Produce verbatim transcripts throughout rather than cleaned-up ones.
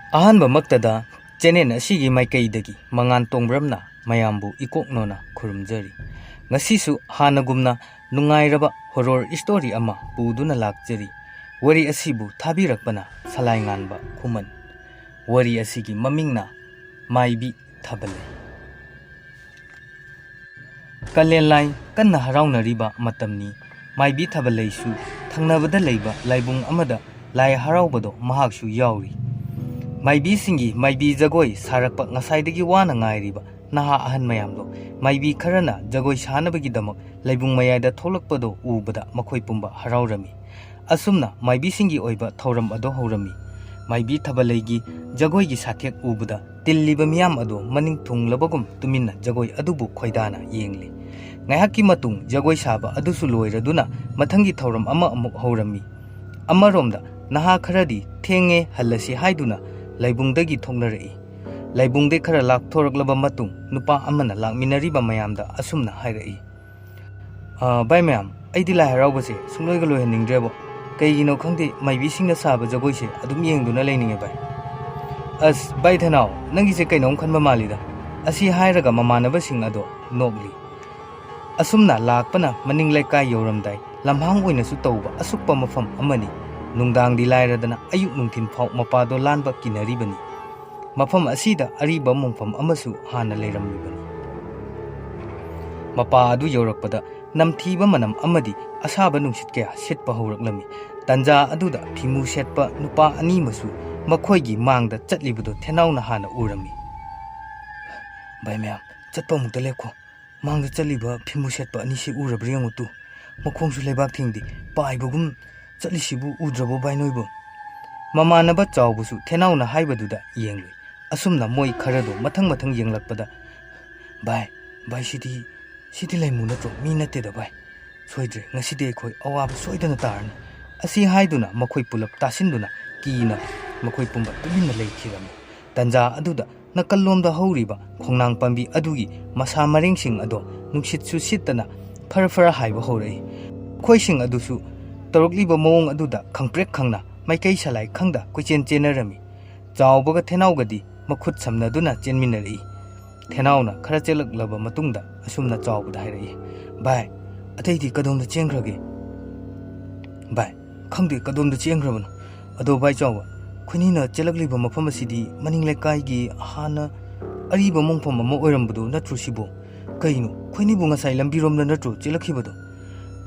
ꯑꯍꯥꯟꯕꯃꯛꯇꯗ channel ꯑꯁꯤꯒꯤ ꯃꯥꯏꯀꯩꯗꯒꯤ ꯃꯉꯥꯟ ꯇꯣꯡꯕ꯭ꯔꯝꯅ ꯃꯌꯥꯝꯕꯨ ꯏꯀꯣꯛꯅꯣꯅ ꯈꯨꯔꯨꯝꯖꯔꯤ꯫ ꯉꯁꯤꯁꯨ ꯍꯥꯟꯅꯒꯨꯝꯅ ꯅꯨꯡꯉꯥꯏꯔꯕ ꯍꯣꯔꯣꯔ ꯏꯁꯇꯣꯔꯤ ꯑꯃ ꯄꯨꯗꯨꯅ ꯂꯥꯛꯆꯔꯤ꯫ ꯋꯥꯔꯤ ꯑꯁꯤꯕꯨ ꯊꯥꯕꯤꯔꯛꯄꯅ ꯁꯂꯥꯏꯉꯥꯟꯕ ꯈꯨꯃꯟ꯫ ꯋꯥꯔꯤ ꯑꯁꯤꯒꯤ ꯃꯃꯤꯡꯅ ꯃꯥꯏꯕꯤ ꯊꯥꯕꯜꯂꯩ꯫ ꯀꯥꯂꯦꯟ ꯂꯥꯏ ꯀꯟꯅ ꯍꯔꯥꯎꯅꯔꯤꯕ ꯃꯇꯝꯅꯤ꯫ ꯃꯥꯏꯕꯤ ꯊꯥꯕꯜꯂꯩꯁꯨ ꯊꯪꯅꯕꯗ ꯂꯩꯕ ꯂꯥꯏꯕꯨꯡ ꯑꯃꯗ ꯂꯥꯏ ꯍꯔꯥꯎꯕꯗꯣ ꯃꯍꯥꯛꯁꯨ ꯌꯥꯎꯔꯤ꯫ ꯃꯥꯏꯕꯤꯁꯤꯡꯒꯤ ꯃꯥꯏꯕꯤ ꯖꯒꯣꯏ ꯁꯥꯔꯛꯄ ꯉꯁꯥꯏꯗꯒꯤ ꯋꯥꯅ ꯉꯥꯏꯔꯤꯕ ꯅꯍꯥ ꯑꯍꯟ ꯃꯌꯥꯝꯗꯣ ꯃꯥꯏꯕꯤ ꯈꯔꯅ ꯖꯒꯣꯏ ꯁꯥꯅꯕꯒꯤꯗꯃꯛ ꯂꯥꯏꯕꯨꯡ ꯃꯌꯥꯏꯗ ꯊꯣꯛꯂꯛꯄꯗꯣ ꯎꯕꯗ ꯃꯈꯣꯏ ꯄꯨꯝꯕ ꯍꯔꯥꯎꯔꯝꯃꯤ꯫ ꯑꯁꯨꯝꯅ ꯃꯥꯏꯕꯤꯁꯤꯡꯒꯤ ꯑꯣꯏꯕ ꯊꯧꯔꯝ ꯑꯗꯨ ꯍꯧꯔꯝꯃꯤ꯫ ꯃꯥꯏꯕꯤ ꯊꯥꯕꯜꯂꯩꯒꯤ ꯖꯒꯣꯏꯒꯤ ꯁꯥꯊꯦꯛ ꯎꯕꯗ ꯇꯤꯜꯂꯤꯕ ꯃꯤꯌꯥꯝ ꯑꯗꯨ ꯃꯅꯤꯡ ꯊꯨꯡꯂꯕꯒꯨꯝ ꯇꯨꯃꯤꯟꯅ ꯖꯒꯣꯏ ꯑꯗꯨꯕꯨ ꯈꯣꯏꯗꯥꯅ ꯌꯦꯡꯂꯤ꯫ ꯉꯥꯏꯍꯥꯛꯀꯤ ꯃꯇꯨꯡ ꯖꯒꯣꯏ ꯁꯥꯕ ꯑꯗꯨꯁꯨ ꯂꯣꯏꯔꯗꯨꯅ ꯃꯊꯪꯒꯤ ꯊꯧꯔꯝ ꯑꯃ ꯑꯃꯨꯛ ꯍꯧꯔꯝꯃꯤ꯫ ꯑꯃꯔꯣꯝꯗ ꯅꯍꯥ ꯈꯔꯗꯤ ꯊꯦꯡꯉꯦ, ꯍꯜꯂꯁꯤ ꯍꯥꯏꯗꯨꯅ ꯂꯥꯏꯕꯨꯡꯗꯒꯤ ꯊꯣꯛꯅꯔꯛꯏ꯫ ꯂꯥꯏꯕꯨꯡꯗꯒꯤ ꯈꯔ ꯂꯥꯞꯊꯣꯔꯛꯂꯕ ꯃꯇꯨꯡ ꯅꯨꯄꯥ ꯑꯃꯅ ꯂꯥꯛꯃꯤꯟꯅꯔꯤꯕ ꯃꯌꯥꯝꯗ ꯑꯁꯨꯝꯅ ꯍꯥꯏꯔꯛꯏ, "ꯑ, ꯚꯥꯏ ꯃꯌꯥꯝ, ꯑꯩꯗꯤ ꯂꯥꯏ ꯍꯔꯥꯎꯕꯁꯦ ꯁꯨꯡꯂꯣꯏꯒ ꯂꯣꯏꯍꯟꯅꯤꯡꯗ꯭ꯔꯦꯕꯣ꯫ ꯀꯩꯒꯤꯅꯣ ꯈꯪꯗꯦ, ꯃꯥꯏꯕꯤꯁꯤꯡꯅ ꯁꯥꯕ ꯖꯒꯣꯏꯁꯦ ꯑꯗꯨꯝ ꯌꯦꯡꯗꯨꯅ ꯂꯩꯅꯤꯡꯉꯦ ꯚꯥꯏ꯫" "ꯑꯁ ꯚꯥꯏ ꯊꯅꯥꯎ, ꯅꯪꯒꯤꯁꯦ ꯀꯩꯅꯣꯝ ꯈꯟꯕ ꯃꯥꯜꯂꯤꯗ꯫" ꯑꯁꯤ ꯍꯥꯏꯔꯒ ꯃꯃꯥꯟꯅꯕꯁꯤꯡ ꯑꯗꯣ ꯅꯣꯛꯂꯤ꯫ ꯑꯁꯨꯝꯅ ꯂꯥꯛꯄꯅ ꯃꯅꯤꯡ ꯂꯩꯀꯥꯏ ꯌꯧꯔꯝꯗꯥꯏ ꯂꯝꯍꯥꯡ ꯑꯣꯏꯅꯁꯨ ꯇꯧꯕ ꯑꯁꯨꯛꯄ ꯃꯐꯝ ꯑꯃꯅꯤ꯫ ꯅꯨꯡꯗꯥꯡꯗꯤ ꯂꯥꯏꯔꯗꯅ ꯑꯌꯨꯛ ꯅꯨꯡꯊꯤꯟ ꯐꯥꯎ ꯃꯄꯥꯗꯣ ꯂꯥꯟꯕ ꯀꯤꯅꯔꯤꯕꯅꯤ꯫ ꯃꯐꯝ ꯑꯁꯤꯗ ꯑꯔꯤꯕ ꯃꯣꯡꯐꯝ ꯑꯃꯁꯨ ꯍꯥꯟꯅ ꯂꯩꯔꯝꯂꯤꯕꯅꯤ꯫ ꯃꯄꯥ ꯑꯗꯨ ꯌꯧꯔꯛꯄꯗ ꯅꯝꯊꯤꯕ ꯃꯅꯝ ꯑꯃꯗꯤ ꯑꯁꯥꯕ ꯅꯨꯡꯁꯤꯠ ꯀꯌꯥ ꯁꯤꯠꯄ ꯍꯧꯔꯛꯂꯝꯃꯤ꯫ ꯇꯟꯖꯥ ꯑꯗꯨꯗ ꯐꯤꯃꯨ ꯁꯦꯠꯄ ꯅꯨꯄꯥ ꯑꯅꯤ ꯑꯃꯁꯨ ꯃꯈꯣꯏꯒꯤ ꯃꯥꯡꯗ ꯆꯠꯂꯤꯕꯗꯨ ꯊꯦꯅꯥꯎꯅ ꯍꯥꯟꯅ ꯎꯔꯝꯃꯤ꯫ "ꯚꯥꯏ ꯃꯌꯥꯝ, ꯆꯠꯄ ꯑꯃꯨꯛꯇ ꯂꯦꯞꯈꯣ꯫ ꯃꯥꯡꯗ ꯆꯠꯂꯤꯕ ꯐꯤꯃꯨ ꯁꯦꯠꯄ ꯑꯅꯤꯁꯤ ꯎꯔꯕ꯭ꯔꯥ ꯌꯦꯡꯉꯨ ꯇꯨ꯫ ꯃꯈꯣꯡꯁꯨ ꯂꯩꯕꯥꯛ ꯊꯦꯡꯗꯦ, ꯄꯥꯏꯕꯒꯨꯝ ꯆꯠꯂꯤꯁꯤꯕꯨ ꯎꯗ꯭ꯔꯕꯣ ꯚꯥꯏ ꯅꯣꯏꯕꯨ?" ꯃꯃꯥꯟꯅꯕ ꯆꯥꯎꯕꯁꯨ ꯊꯦꯅꯥꯎꯅ ꯍꯥꯏꯕꯗꯨꯗ ꯌꯦꯡꯂꯨꯏ꯫ ꯑꯁꯨꯝꯅ ꯃꯣꯏ ꯈꯔꯗꯣ ꯃꯊꯪ ꯃꯊꯪ ꯌꯦꯡꯂꯛꯄꯗ, "ꯚꯥꯏ, ꯚꯥꯏ, ꯁꯤꯗꯤ, ꯁꯤꯗꯤ ꯂꯥꯏꯃꯨ ꯅꯠꯇ꯭ꯔꯣ? ꯃꯤ ꯅꯠꯇꯦꯗ ꯚꯥꯏ꯫ ꯁꯣꯏꯗ꯭ꯔꯦ, ꯉꯁꯤꯗꯤ ꯑꯩꯈꯣꯏ ꯑꯋꯥꯕ ꯁꯣꯏꯗꯅ ꯇꯥꯔꯅꯤ꯫" ꯑꯁꯤ ꯍꯥꯏꯗꯨꯅ ꯃꯈꯣꯏ ꯄꯨꯂꯞ ꯇꯥꯁꯤꯟꯗꯨꯅ ꯀꯤꯅ ꯃꯈꯣꯏ ꯄꯨꯝꯕ ꯇꯨꯃꯤꯟꯅ ꯂꯩꯈꯤꯔꯝꯃꯤ꯫ ꯇꯟꯖꯥ ꯑꯗꯨꯗ ꯅꯥꯀꯜꯂꯣꯝꯗ ꯍꯧꯔꯤꯕ ꯈꯣꯡꯅꯥꯡ ꯄꯥꯝꯕꯤ ꯑꯗꯨꯒꯤ ꯃꯁꯥ ꯃꯔꯦꯡꯁꯤꯡ ꯑꯗꯣ ꯅꯨꯡꯁꯤꯠꯁꯨ ꯁꯤꯠꯇꯅ ꯐꯔ ꯐꯔ ꯍꯥꯏꯕ ꯍꯧꯔꯛꯏ꯫ ꯃꯈꯣꯏꯁꯤꯡ ꯑꯗꯨꯁꯨ ꯇꯧꯔꯛꯂꯤꯕ ꯃꯑꯣꯡ ꯑꯗꯨꯗ ꯈꯪꯄ꯭ꯔꯦꯛ ꯈꯪꯅ ꯃꯥꯏꯀꯩ ꯁꯂꯥꯏ ꯈꯪꯗ ꯀꯣꯏꯆꯦꯟ ꯆꯦꯟꯅꯔꯝꯃꯤ꯫ ꯆꯥꯎꯕꯒ ꯊꯦꯅꯥꯎꯒꯗꯤ ꯃꯈꯨꯠ ꯁꯝꯅꯗꯨꯅ ꯆꯦꯟꯃꯤꯟꯅꯔꯛꯏ꯫ ꯊꯦꯅꯥꯎꯅ ꯈꯔ ꯆꯦꯜꯂꯛꯂꯕ ꯃꯇꯨꯡꯗ ꯑꯁꯨꯝꯅ ꯆꯥꯎꯕꯗ ꯍꯥꯏꯔꯛꯏ, "ꯚꯥꯏ, ꯑꯇꯩꯗꯤ ꯀꯗꯣꯝꯗ ꯆꯦꯟꯈ꯭ꯔꯒꯦ?" "ꯚꯥꯏ, ꯈꯪꯗꯦ ꯀꯗꯣꯝꯗ ꯆꯦꯟꯈ꯭ꯔꯕꯅꯣ꯫ ꯑꯗꯣ ꯚꯥꯏ ꯆꯥꯎꯕ, ꯑꯩꯈꯣꯏꯅꯤꯅ ꯆꯦꯜꯂꯛꯂꯤꯕ ꯃꯐꯝ ꯑꯁꯤꯗꯤ ꯃꯅꯤꯡ ꯂꯩꯀꯥꯏꯒꯤ ꯍꯥꯟꯅ ꯑꯔꯤꯕ ꯃꯣꯡꯐꯝ ꯑꯃ ꯑꯣꯏꯔꯝꯕꯗꯣ ꯅꯠꯇ꯭ꯔꯣ ꯁꯤꯕꯣ? ꯀꯩꯅꯣ, ꯑꯩꯈꯣꯏꯅꯤꯕꯨ ꯉꯁꯥꯏ ꯂꯝꯕꯤꯔꯣꯝꯗ ꯅꯠꯇ꯭ꯔꯣ ꯆꯦꯜꯂꯛꯈꯤꯕꯗꯣ?"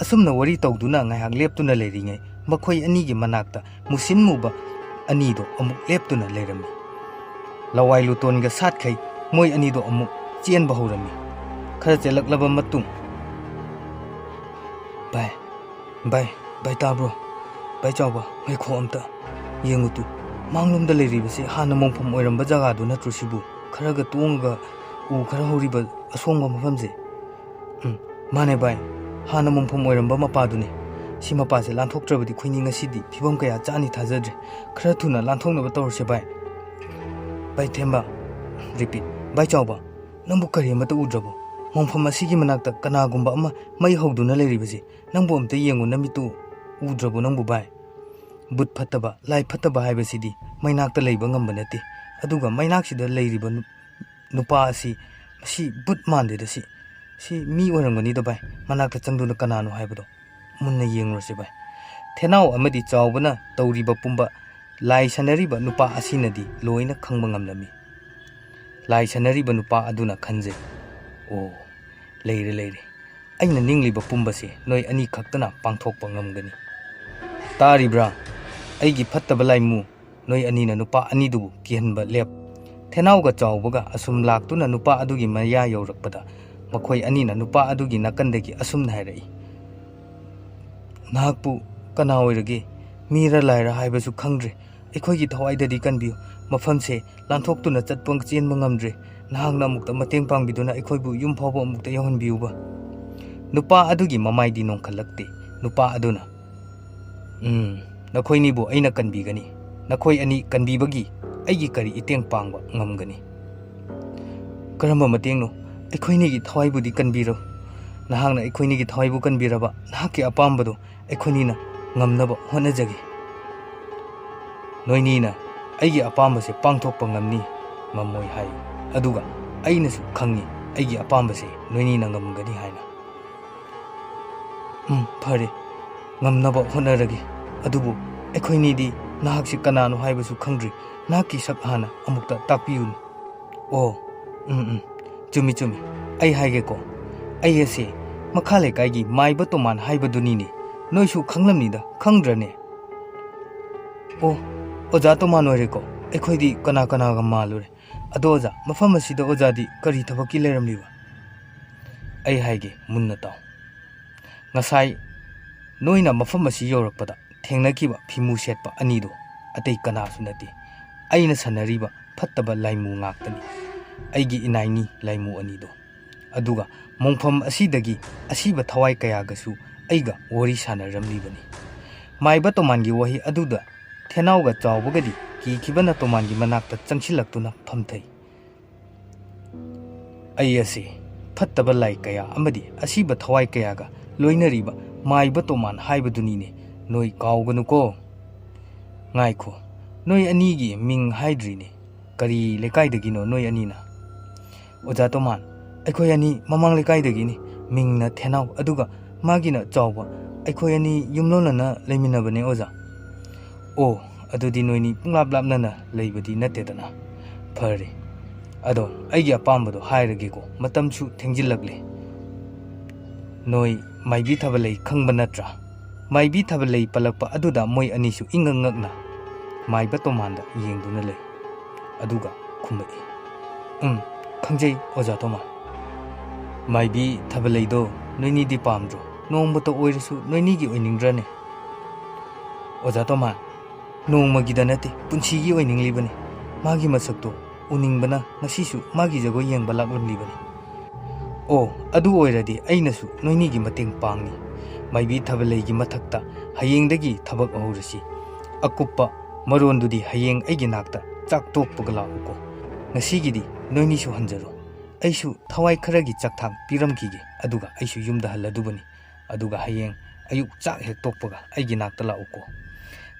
ꯑꯁꯨꯝꯅ ꯋꯥꯔꯤ ꯇꯧꯗꯨꯅ ꯉꯥꯏꯍꯥꯛ ꯂꯦꯞꯇꯨꯅ ꯂꯩꯔꯤꯉꯩ, ꯃꯈꯣꯏ ꯑꯅꯤꯒꯤ ꯃꯅꯥꯛꯇ ꯃꯨꯁꯤꯟ ꯃꯨꯕ ꯑꯅꯤꯗꯣ ꯑꯃꯨꯛ ꯂꯦꯞꯇꯨꯅ ꯂꯩꯔꯝꯃꯤ꯫ ꯂꯋꯥꯏ ꯂꯨꯇꯣꯟꯒ ꯁꯥꯠꯈꯩ ꯃꯣꯏ ꯑꯅꯤꯗꯣ ꯑꯃꯨꯛ ꯆꯦꯟꯕ ꯍꯧꯔꯝꯃꯤ꯫ ꯈꯔ ꯆꯦꯜꯂꯛꯂꯕ ꯃꯇꯨꯡ, "ꯚꯥꯏ, ꯚꯥꯏ, ꯚꯥꯏ ꯇꯥꯕ꯭ꯔꯣ? ꯚꯥꯏ ꯆꯥꯎꯕ, ꯉꯥꯏꯈꯣ ꯑꯝꯇ꯫ ꯌꯦꯡꯉꯨ ꯇꯨ, ꯃꯥꯡꯂꯣꯝꯗ ꯂꯩꯔꯤꯕꯁꯤ ꯍꯥꯟꯅ ꯃꯣꯡꯐꯝ ꯑꯣꯏꯔꯝꯕ ꯖꯒꯥꯗꯨ ꯅꯠꯇ꯭ꯔꯣ ꯁꯤꯕꯨ? ꯈꯔꯒ ꯇꯣꯡꯉꯒ ꯎ ꯈꯔ ꯍꯧꯔꯤꯕ ꯑꯁꯣꯡꯕ ꯃꯐꯝꯁꯦ?" "ꯎꯝ, ꯃꯥꯅꯦ ꯚꯥꯏ, ꯍꯥꯟꯅ ꯃꯣꯡꯐꯝ ꯑꯣꯏꯔꯝꯕ ꯃꯄꯥꯗꯨꯅꯦ꯫ ꯁꯤ ꯃꯄꯥꯁꯦ ꯂꯥꯟꯊꯣꯛꯇ꯭ꯔꯕꯗꯤ ꯑꯩꯈꯣꯏꯅꯤ ꯉꯁꯤꯗꯤ ꯐꯤꯕꯝ ꯀꯌꯥ ꯆꯥꯅꯤ ꯊꯥꯖꯗ꯭ꯔꯦ꯫ ꯈꯔ ꯊꯨꯅ ꯂꯥꯟꯊꯣꯛꯅꯕ ꯇꯧꯔꯁꯦ ꯚꯥꯏ꯫" "ꯚꯥꯏ ꯊꯦꯝꯕ, repeat, ꯚꯥꯏ ꯆꯥꯎꯕ, ꯅꯪꯕꯨ ꯀꯔꯤ ꯑꯃꯠꯇ ꯎꯗ꯭ꯔꯕꯣ? ꯃꯣꯡꯐꯝ ꯑꯁꯤꯒꯤ ꯃꯅꯥꯛꯇ ꯀꯅꯥꯒꯨꯝꯕ ꯑꯃ ꯃꯩ ꯍꯧꯗꯨꯅ ꯂꯩꯔꯤꯕꯁꯦ ꯅꯪꯕꯨ ꯑꯝꯇ ꯌꯦꯡꯉꯨ, ꯅꯃꯤꯠꯇꯨ ꯎꯗ꯭ꯔꯕꯣ ꯅꯪꯕꯨ ꯚꯥꯏ? ꯕꯨꯠ ꯐꯠꯇꯕ, ꯂꯥꯏ ꯐꯠꯇꯕ ꯍꯥꯏꯕꯁꯤꯗꯤ ꯃꯩꯅꯥꯛꯇ ꯂꯩꯕ ꯉꯝꯕ ꯅꯠꯇꯦ꯫ ꯑꯗꯨꯒ ꯃꯩꯅꯥꯛꯁꯤꯗ ꯂꯩꯔꯤꯕ ꯅꯨ-, ꯅꯨꯄꯥ ꯑꯁꯤ, ꯃꯁꯤ ꯕꯨꯠ ꯃꯥꯟꯗꯦꯗ ꯁꯤ꯫ ꯁꯤ ꯃꯤ ꯑꯣꯏꯔꯝꯒꯅꯤꯗ ꯚꯥꯏ, ꯃꯅꯥꯛꯇ ꯆꯪꯗꯨꯅ ꯀꯅꯥꯅꯣ ꯍꯥꯏꯕꯗꯣ ꯃꯨꯟꯅ ꯌꯦꯡꯂꯨꯔꯁꯤ ꯚꯥꯏ꯫" ꯊꯦꯅꯥꯎ ꯑꯃꯗꯤ ꯆꯥꯎꯕꯅ ꯇꯧꯔꯤꯕ ꯄꯨꯝꯕ ꯂꯥꯏ ꯁꯥꯟꯅꯔꯤꯕ ꯅꯨꯄꯥ ꯑꯁꯤꯅꯗꯤ ꯂꯣꯏꯅ ꯈꯪꯕ ꯉꯝꯂꯝꯃꯤ꯫ ꯂꯥꯏ ꯁꯥꯟꯅꯔꯤꯕ ꯅꯨꯄꯥ ꯑꯗꯨꯅ ꯈꯟꯖꯩ, "ꯑꯣ, ꯂꯩꯔꯦ, ꯂꯩꯔꯦ꯫ ꯑꯩꯅ ꯅꯤꯡꯂꯤꯕ ꯄꯨꯝꯕꯁꯦ ꯅꯣꯏ ꯑꯅꯤ ꯈꯛꯇꯅ ꯄꯥꯡꯊꯣꯛꯄ ꯉꯝꯒꯅꯤ꯫ ꯇꯥꯔꯤꯕ꯭ꯔꯥ? ꯑꯩꯒꯤ ꯐꯠꯇꯕ ꯂꯥꯏꯃꯨ, ꯅꯣꯏ ꯑꯅꯤꯅ ꯅꯨꯄꯥ ꯑꯅꯤꯗꯨꯕꯨ ꯀꯤꯍꯟꯕ ꯂꯦꯞ꯫" ꯊꯦꯅꯥꯎꯒ ꯆꯥꯎꯕꯒ ꯑꯁꯨꯝ ꯂꯥꯛꯇꯨꯅ ꯅꯨꯄꯥ ꯑꯗꯨꯒꯤ ꯃꯌꯥ ꯌꯧꯔꯛꯄꯗ, ꯃꯈꯣꯏ ꯑꯅꯤꯅ ꯅꯨꯄꯥ ꯑꯗꯨꯒꯤ ꯅꯥꯀꯟꯗꯒꯤ ꯑꯁꯨꯝꯅ ꯍꯥꯏꯔꯛꯏ, "ꯅꯍꯥꯛꯄꯨ ꯀꯅꯥ ꯑꯣꯏꯔꯒꯦ? ꯃꯤꯔ ꯂꯥꯏꯔ ꯍꯥꯏꯕꯁꯨ ꯈꯪꯗ꯭ꯔꯦ꯫ ꯑꯩꯈꯣꯏꯒꯤ ꯊꯋꯥꯏꯗꯗꯤ ꯀꯟꯕꯤꯌꯨ꯫ ꯃꯐꯝꯁꯦ ꯂꯥꯟꯊꯣꯛꯇꯨꯅ ꯆꯠꯄ ꯆꯦꯟꯕ ꯉꯝꯗ꯭ꯔꯦ꯫ ꯅꯍꯥꯛꯅ ꯑꯃꯨꯛꯇ ꯃꯇꯦꯡ ꯄꯥꯡꯕꯤꯗꯨꯅ ꯑꯩꯈꯣꯏꯕꯨ ꯌꯨꯝ ꯐꯥꯎꯕ ꯑꯃꯨꯛꯇ ꯌꯧꯍꯟꯕꯤꯌꯨꯕ꯫" ꯅꯨꯄꯥ ꯑꯗꯨꯒꯤ ꯃꯃꯥꯏꯗꯤ ꯅꯣꯡꯈꯠꯂꯛꯇꯦ꯫ ꯅꯨꯄꯥ ꯑꯗꯨꯅ, "ꯎꯝ, ꯅꯈꯣꯏꯅꯤꯕꯨ ꯑꯩꯅ ꯀꯟꯕꯤꯒꯅꯤ꯫ ꯅꯈꯣꯏ ꯑꯅꯤ ꯀꯟꯕꯤꯕꯒꯤ ꯑꯩꯒꯤ ꯀꯔꯤ ꯏꯇꯦꯡ ꯄꯥꯡꯕ ꯉꯝꯒꯅꯤ?" "ꯀꯔꯝꯕ ꯃꯇꯦꯡꯅꯣ? ꯑꯩꯈꯣꯏꯅꯤꯒꯤ ꯊꯋꯥꯏꯕꯨꯗꯤ ꯀꯟꯕꯤꯔꯣ꯫ ꯅꯍꯥꯛꯅ ꯑꯩꯈꯣꯏꯅꯤꯒꯤ ꯊꯋꯥꯏꯕꯨ ꯀꯟꯕꯤꯔꯕ ꯅꯍꯥꯛꯀꯤ ꯑꯄꯥꯝꯕꯗꯨ ꯑꯩꯈꯣꯏꯅꯤꯅ ꯉꯝꯅꯕ ꯍꯣꯠꯅꯖꯒꯦ꯫ ꯅꯣꯏꯅꯤꯅ ꯑꯩꯒꯤ ꯑꯄꯥꯝꯕꯁꯦ ꯄꯥꯡꯊꯣꯛꯄ ꯉꯝꯅꯤ ꯉꯝꯃꯣꯏ ꯍꯥꯏ꯫ ꯑꯗꯨꯒ ꯑꯩꯅꯁꯨ ꯈꯪꯉꯤ ꯑꯩꯒꯤ ꯑꯄꯥꯝꯕꯁꯦ ꯅꯣꯏꯅꯤꯅ ꯉꯝꯒꯅꯤ ꯍꯥꯏꯅ꯫ "ꯎꯝ, ꯐꯔꯦ, ꯉꯝꯅꯕ ꯍꯣꯠꯅꯔꯒꯦ꯫ ꯑꯗꯨꯕꯨ ꯑꯩꯈꯣꯏꯅꯤꯗꯤ ꯅꯍꯥꯛꯁꯤ ꯀꯅꯥꯅꯣ ꯍꯥꯏꯕꯁꯨ ꯈꯪꯗ꯭ꯔꯤ꯫ ꯅꯍꯥꯛꯀꯤ ꯁꯛ ꯍꯥꯟꯅ ꯑꯃꯨꯛꯇ ꯇꯥꯛꯄꯤꯌꯨꯅꯦ꯫" "ꯑꯣ, ꯎꯝ, ꯎꯝ, ꯆꯨꯝꯃꯤ, ꯆꯨꯝꯃꯤ꯫ ꯑꯩ ꯍꯥꯏꯒꯦꯀꯣ, ꯑꯩ ꯑꯁꯦ ꯃꯈꯥ ꯂꯩꯀꯥꯏꯒꯤ ꯃꯥꯏꯕ ꯇꯣꯃꯥꯟ ꯍꯥꯏꯕꯗꯨꯅꯤꯅꯦ꯫ ꯅꯣꯏꯁꯨ ꯈꯪꯂꯝꯅꯤꯗ, ꯈꯪꯗ꯭ꯔꯅꯦ?" "ꯑꯣ, ꯑꯣꯖꯥ ꯇꯣꯃꯥꯟ ꯑꯣꯏꯔꯦꯀꯣ꯫ ꯑꯩꯈꯣꯏꯗꯤ ꯀꯅꯥ ꯀꯅꯥꯒ ꯃꯥꯜꯂꯨꯔꯦ꯫ ꯑꯗꯣ ꯑꯣꯖꯥ, ꯃꯐꯝ ꯑꯁꯤꯗ ꯑꯣꯖꯥꯗꯤ ꯀꯔꯤ ꯊꯕꯛꯀꯤ ꯂꯩꯔꯝꯂꯤꯕ?" "ꯑꯩ ꯍꯥꯏꯒꯦ, ꯃꯨꯟꯅ ꯇꯥꯎ꯫ ꯉꯁꯥꯏ ꯅꯣꯏꯅ ꯃꯐꯝ ꯑꯁꯤ ꯌꯧꯔꯛꯄꯗ ꯊꯦꯡꯅꯈꯤꯕ ꯐꯤꯃꯨ ꯁꯦꯠꯄ ꯑꯅꯤꯗꯣ ꯑꯇꯩ ꯀꯅꯥꯁꯨ ꯅꯠꯇꯦ, ꯑꯩꯅ ꯁꯥꯟꯅꯔꯤꯕ ꯐꯠꯇꯕ ꯂꯥꯏꯃꯨ ꯉꯥꯛꯇꯅꯤ, ꯑꯩꯒꯤ ꯏꯅꯥꯏꯅꯤ ꯂꯥꯏꯃꯨ ꯑꯅꯤꯗꯣ꯫ ꯑꯗꯨꯒ ꯃꯣꯡꯐꯝ ꯑꯁꯤꯗꯒꯤ ꯑꯁꯤꯕ ꯊꯋꯥꯏ ꯀꯌꯥꯒꯁꯨ ꯑꯩꯒ ꯋꯥꯔꯤ ꯁꯥꯟꯅꯔꯝꯂꯤꯕꯅꯤ꯫" ꯃꯥꯏꯕ ꯇꯣꯃꯥꯟꯒꯤ ꯋꯥꯍꯩ ꯑꯗꯨꯗ ꯊꯦꯅꯥꯎꯒ ꯆꯥꯎꯕꯒꯗꯤ ꯀꯤꯈꯤꯕꯅ ꯇꯣꯃꯥꯟꯒꯤ ꯃꯅꯥꯛꯇ ꯆꯪꯁꯤꯜꯂꯛꯇꯨꯅ ꯐꯝꯊꯩ꯫ "ꯑꯩ ꯑꯁꯤ ꯐꯠꯇꯕ ꯂꯥꯏ ꯀꯌꯥ ꯑꯃꯗꯤ ꯑꯁꯤꯕ ꯊꯋꯥꯏ ꯀꯌꯥꯒ ꯂꯣꯏꯅꯔꯤꯕ ꯃꯥꯏꯕ ꯇꯣꯃꯥꯟ ꯍꯥꯏꯕꯗꯨꯅꯤꯅꯦ, ꯅꯣꯏ ꯀꯥꯎꯒꯅꯨꯀꯣ꯫" "ꯉꯥꯏꯈꯣ, ꯅꯣꯏ ꯑꯅꯤꯒꯤ ꯃꯤꯡ ꯍꯥꯏꯗ꯭ꯔꯤꯅꯦ, ꯀꯔꯤ ꯂꯩꯀꯥꯏꯗꯒꯤꯅꯣ ꯅꯣꯏ ꯑꯅꯤꯅ?" "ꯑꯣꯖꯥ ꯇꯣꯃꯥꯟ, ꯑꯩꯈꯣꯏ ꯑꯅꯤ ꯃꯃꯥꯡ ꯂꯩꯀꯥꯏꯗꯒꯤꯅꯤ꯫ ꯃꯤꯡꯅ ꯊꯦꯅꯥꯎ, ꯑꯗꯨꯒ ꯃꯥꯒꯤꯅ ꯆꯥꯎꯕ꯫ ꯑꯩꯈꯣꯏ ꯑꯅꯤ ꯌꯨꯝꯂꯣꯟꯅꯅ ꯂꯩꯃꯤꯟꯅꯕꯅꯦ ꯑꯣꯖꯥ꯫" "ꯑꯣ, ꯑꯗꯨꯗꯤ ꯅꯣꯏꯅꯤ ꯄꯨꯡꯂꯥꯞ ꯂꯥꯞꯅꯅ ꯂꯩꯕꯗꯤ ꯅꯠꯇꯦꯗꯅ꯫ ꯐꯔꯦ, ꯑꯗꯣ ꯑꯩꯒꯤ ꯑꯄꯥꯝꯕꯗꯣ ꯍꯥꯏꯔꯒꯦꯀꯣ, ꯃꯇꯝꯁꯨ ꯊꯦꯡꯖꯤꯜꯂꯛꯂꯦ꯫ ꯅꯣꯏ ꯃꯥꯏꯕꯤ ꯊꯥꯕꯂꯩ ꯈꯪꯕ ꯅꯠꯇ꯭ꯔꯥ?" ꯃꯥꯏꯕꯤ ꯊꯥꯕꯂꯩ ꯄꯜꯂꯛꯄ ꯑꯗꯨꯗ ꯃꯣꯏ ꯑꯅꯤꯁꯨ ꯏꯉꯛ ꯉꯛꯅ ꯃꯥꯏꯕ ꯇꯣꯃꯥꯟꯗ ꯌꯦꯡꯗꯨꯅ ꯂꯩ꯫ ꯑꯗꯨꯒ ꯈꯨꯝꯃꯛꯏ, "ꯎꯝ, ꯈꯪꯖꯩ ꯑꯣꯖꯥ ꯇꯣꯃꯥꯟ꯫" "ꯃꯥꯏꯕꯤ ꯊꯥꯕꯂꯩꯗꯣ ꯅꯣꯏꯅꯤꯗꯤ ꯄꯥꯝꯗ꯭ꯔꯣ? ꯅꯣꯡꯃꯇ ꯑꯣꯏꯔꯁꯨ ꯅꯣꯏꯅꯤꯒꯤ ꯑꯣꯏꯅꯤꯡꯗ꯭ꯔꯅꯦ?" "ꯑꯣꯖꯥ ꯇꯣꯃꯥꯟ, ꯅꯣꯡꯃꯒꯤꯗ ꯅꯠꯇꯦ, ꯄꯨꯟꯁꯤꯒꯤ ꯑꯣꯏꯅꯤꯡꯂꯤꯕꯅꯤ꯫ ꯃꯥꯒꯤ ꯃꯁꯛꯇꯣ ꯎꯅꯤꯡꯕꯅ ꯉꯁꯤꯁꯨ ꯃꯥꯒꯤ ꯖꯒꯣꯏ ꯌꯦꯡꯕ ꯂꯥꯛꯂꯝꯂꯤꯕꯅꯤ꯫" "ꯑꯣ, ꯑꯗꯨ ꯑꯣꯏꯔꯗꯤ ꯑꯩꯅꯁꯨ ꯅꯣꯏꯅꯤꯒꯤ ꯃꯇꯦꯡ ꯄꯥꯡꯅꯤ꯫ ꯃꯥꯏꯕꯤ ꯊꯥꯕꯂꯩꯒꯤ ꯃꯊꯛꯇ ꯍꯌꯦꯡꯗꯒꯤ ꯊꯕꯛ ꯍꯧꯔꯁꯤ꯫ ꯑꯀꯨꯞꯄ ꯃꯔꯣꯟꯗꯨꯗꯤ ꯍꯌꯦꯡ ꯑꯩꯒꯤ ꯅꯥꯛꯇ ꯆꯥꯛ ꯇꯣꯛꯄꯒ ꯂꯥꯛꯎꯀꯣ꯫ ꯉꯁꯤꯒꯤꯗꯤ ꯅꯣꯏꯅꯤꯁꯨ ꯍꯟꯖꯔꯣ꯫ ꯑꯩꯁꯨ ꯊꯋꯥꯏ ꯈꯔꯒꯤ ꯆꯥꯛꯊꯥꯛ ꯄꯤꯔꯝꯈꯤꯒꯦ, ꯑꯗꯨꯒ ꯑꯩꯁꯨ ꯌꯨꯝꯗ ꯍꯜꯂꯗꯨꯕꯅꯤ꯫ ꯑꯗꯨꯒ ꯍꯌꯦꯡ ꯑꯌꯨꯛ ꯆꯥꯛ ꯍꯦꯛ ꯇꯣꯛꯄꯒ ꯑꯩꯒꯤ ꯅꯥꯛꯇ ꯂꯥꯛꯎꯀꯣ꯫"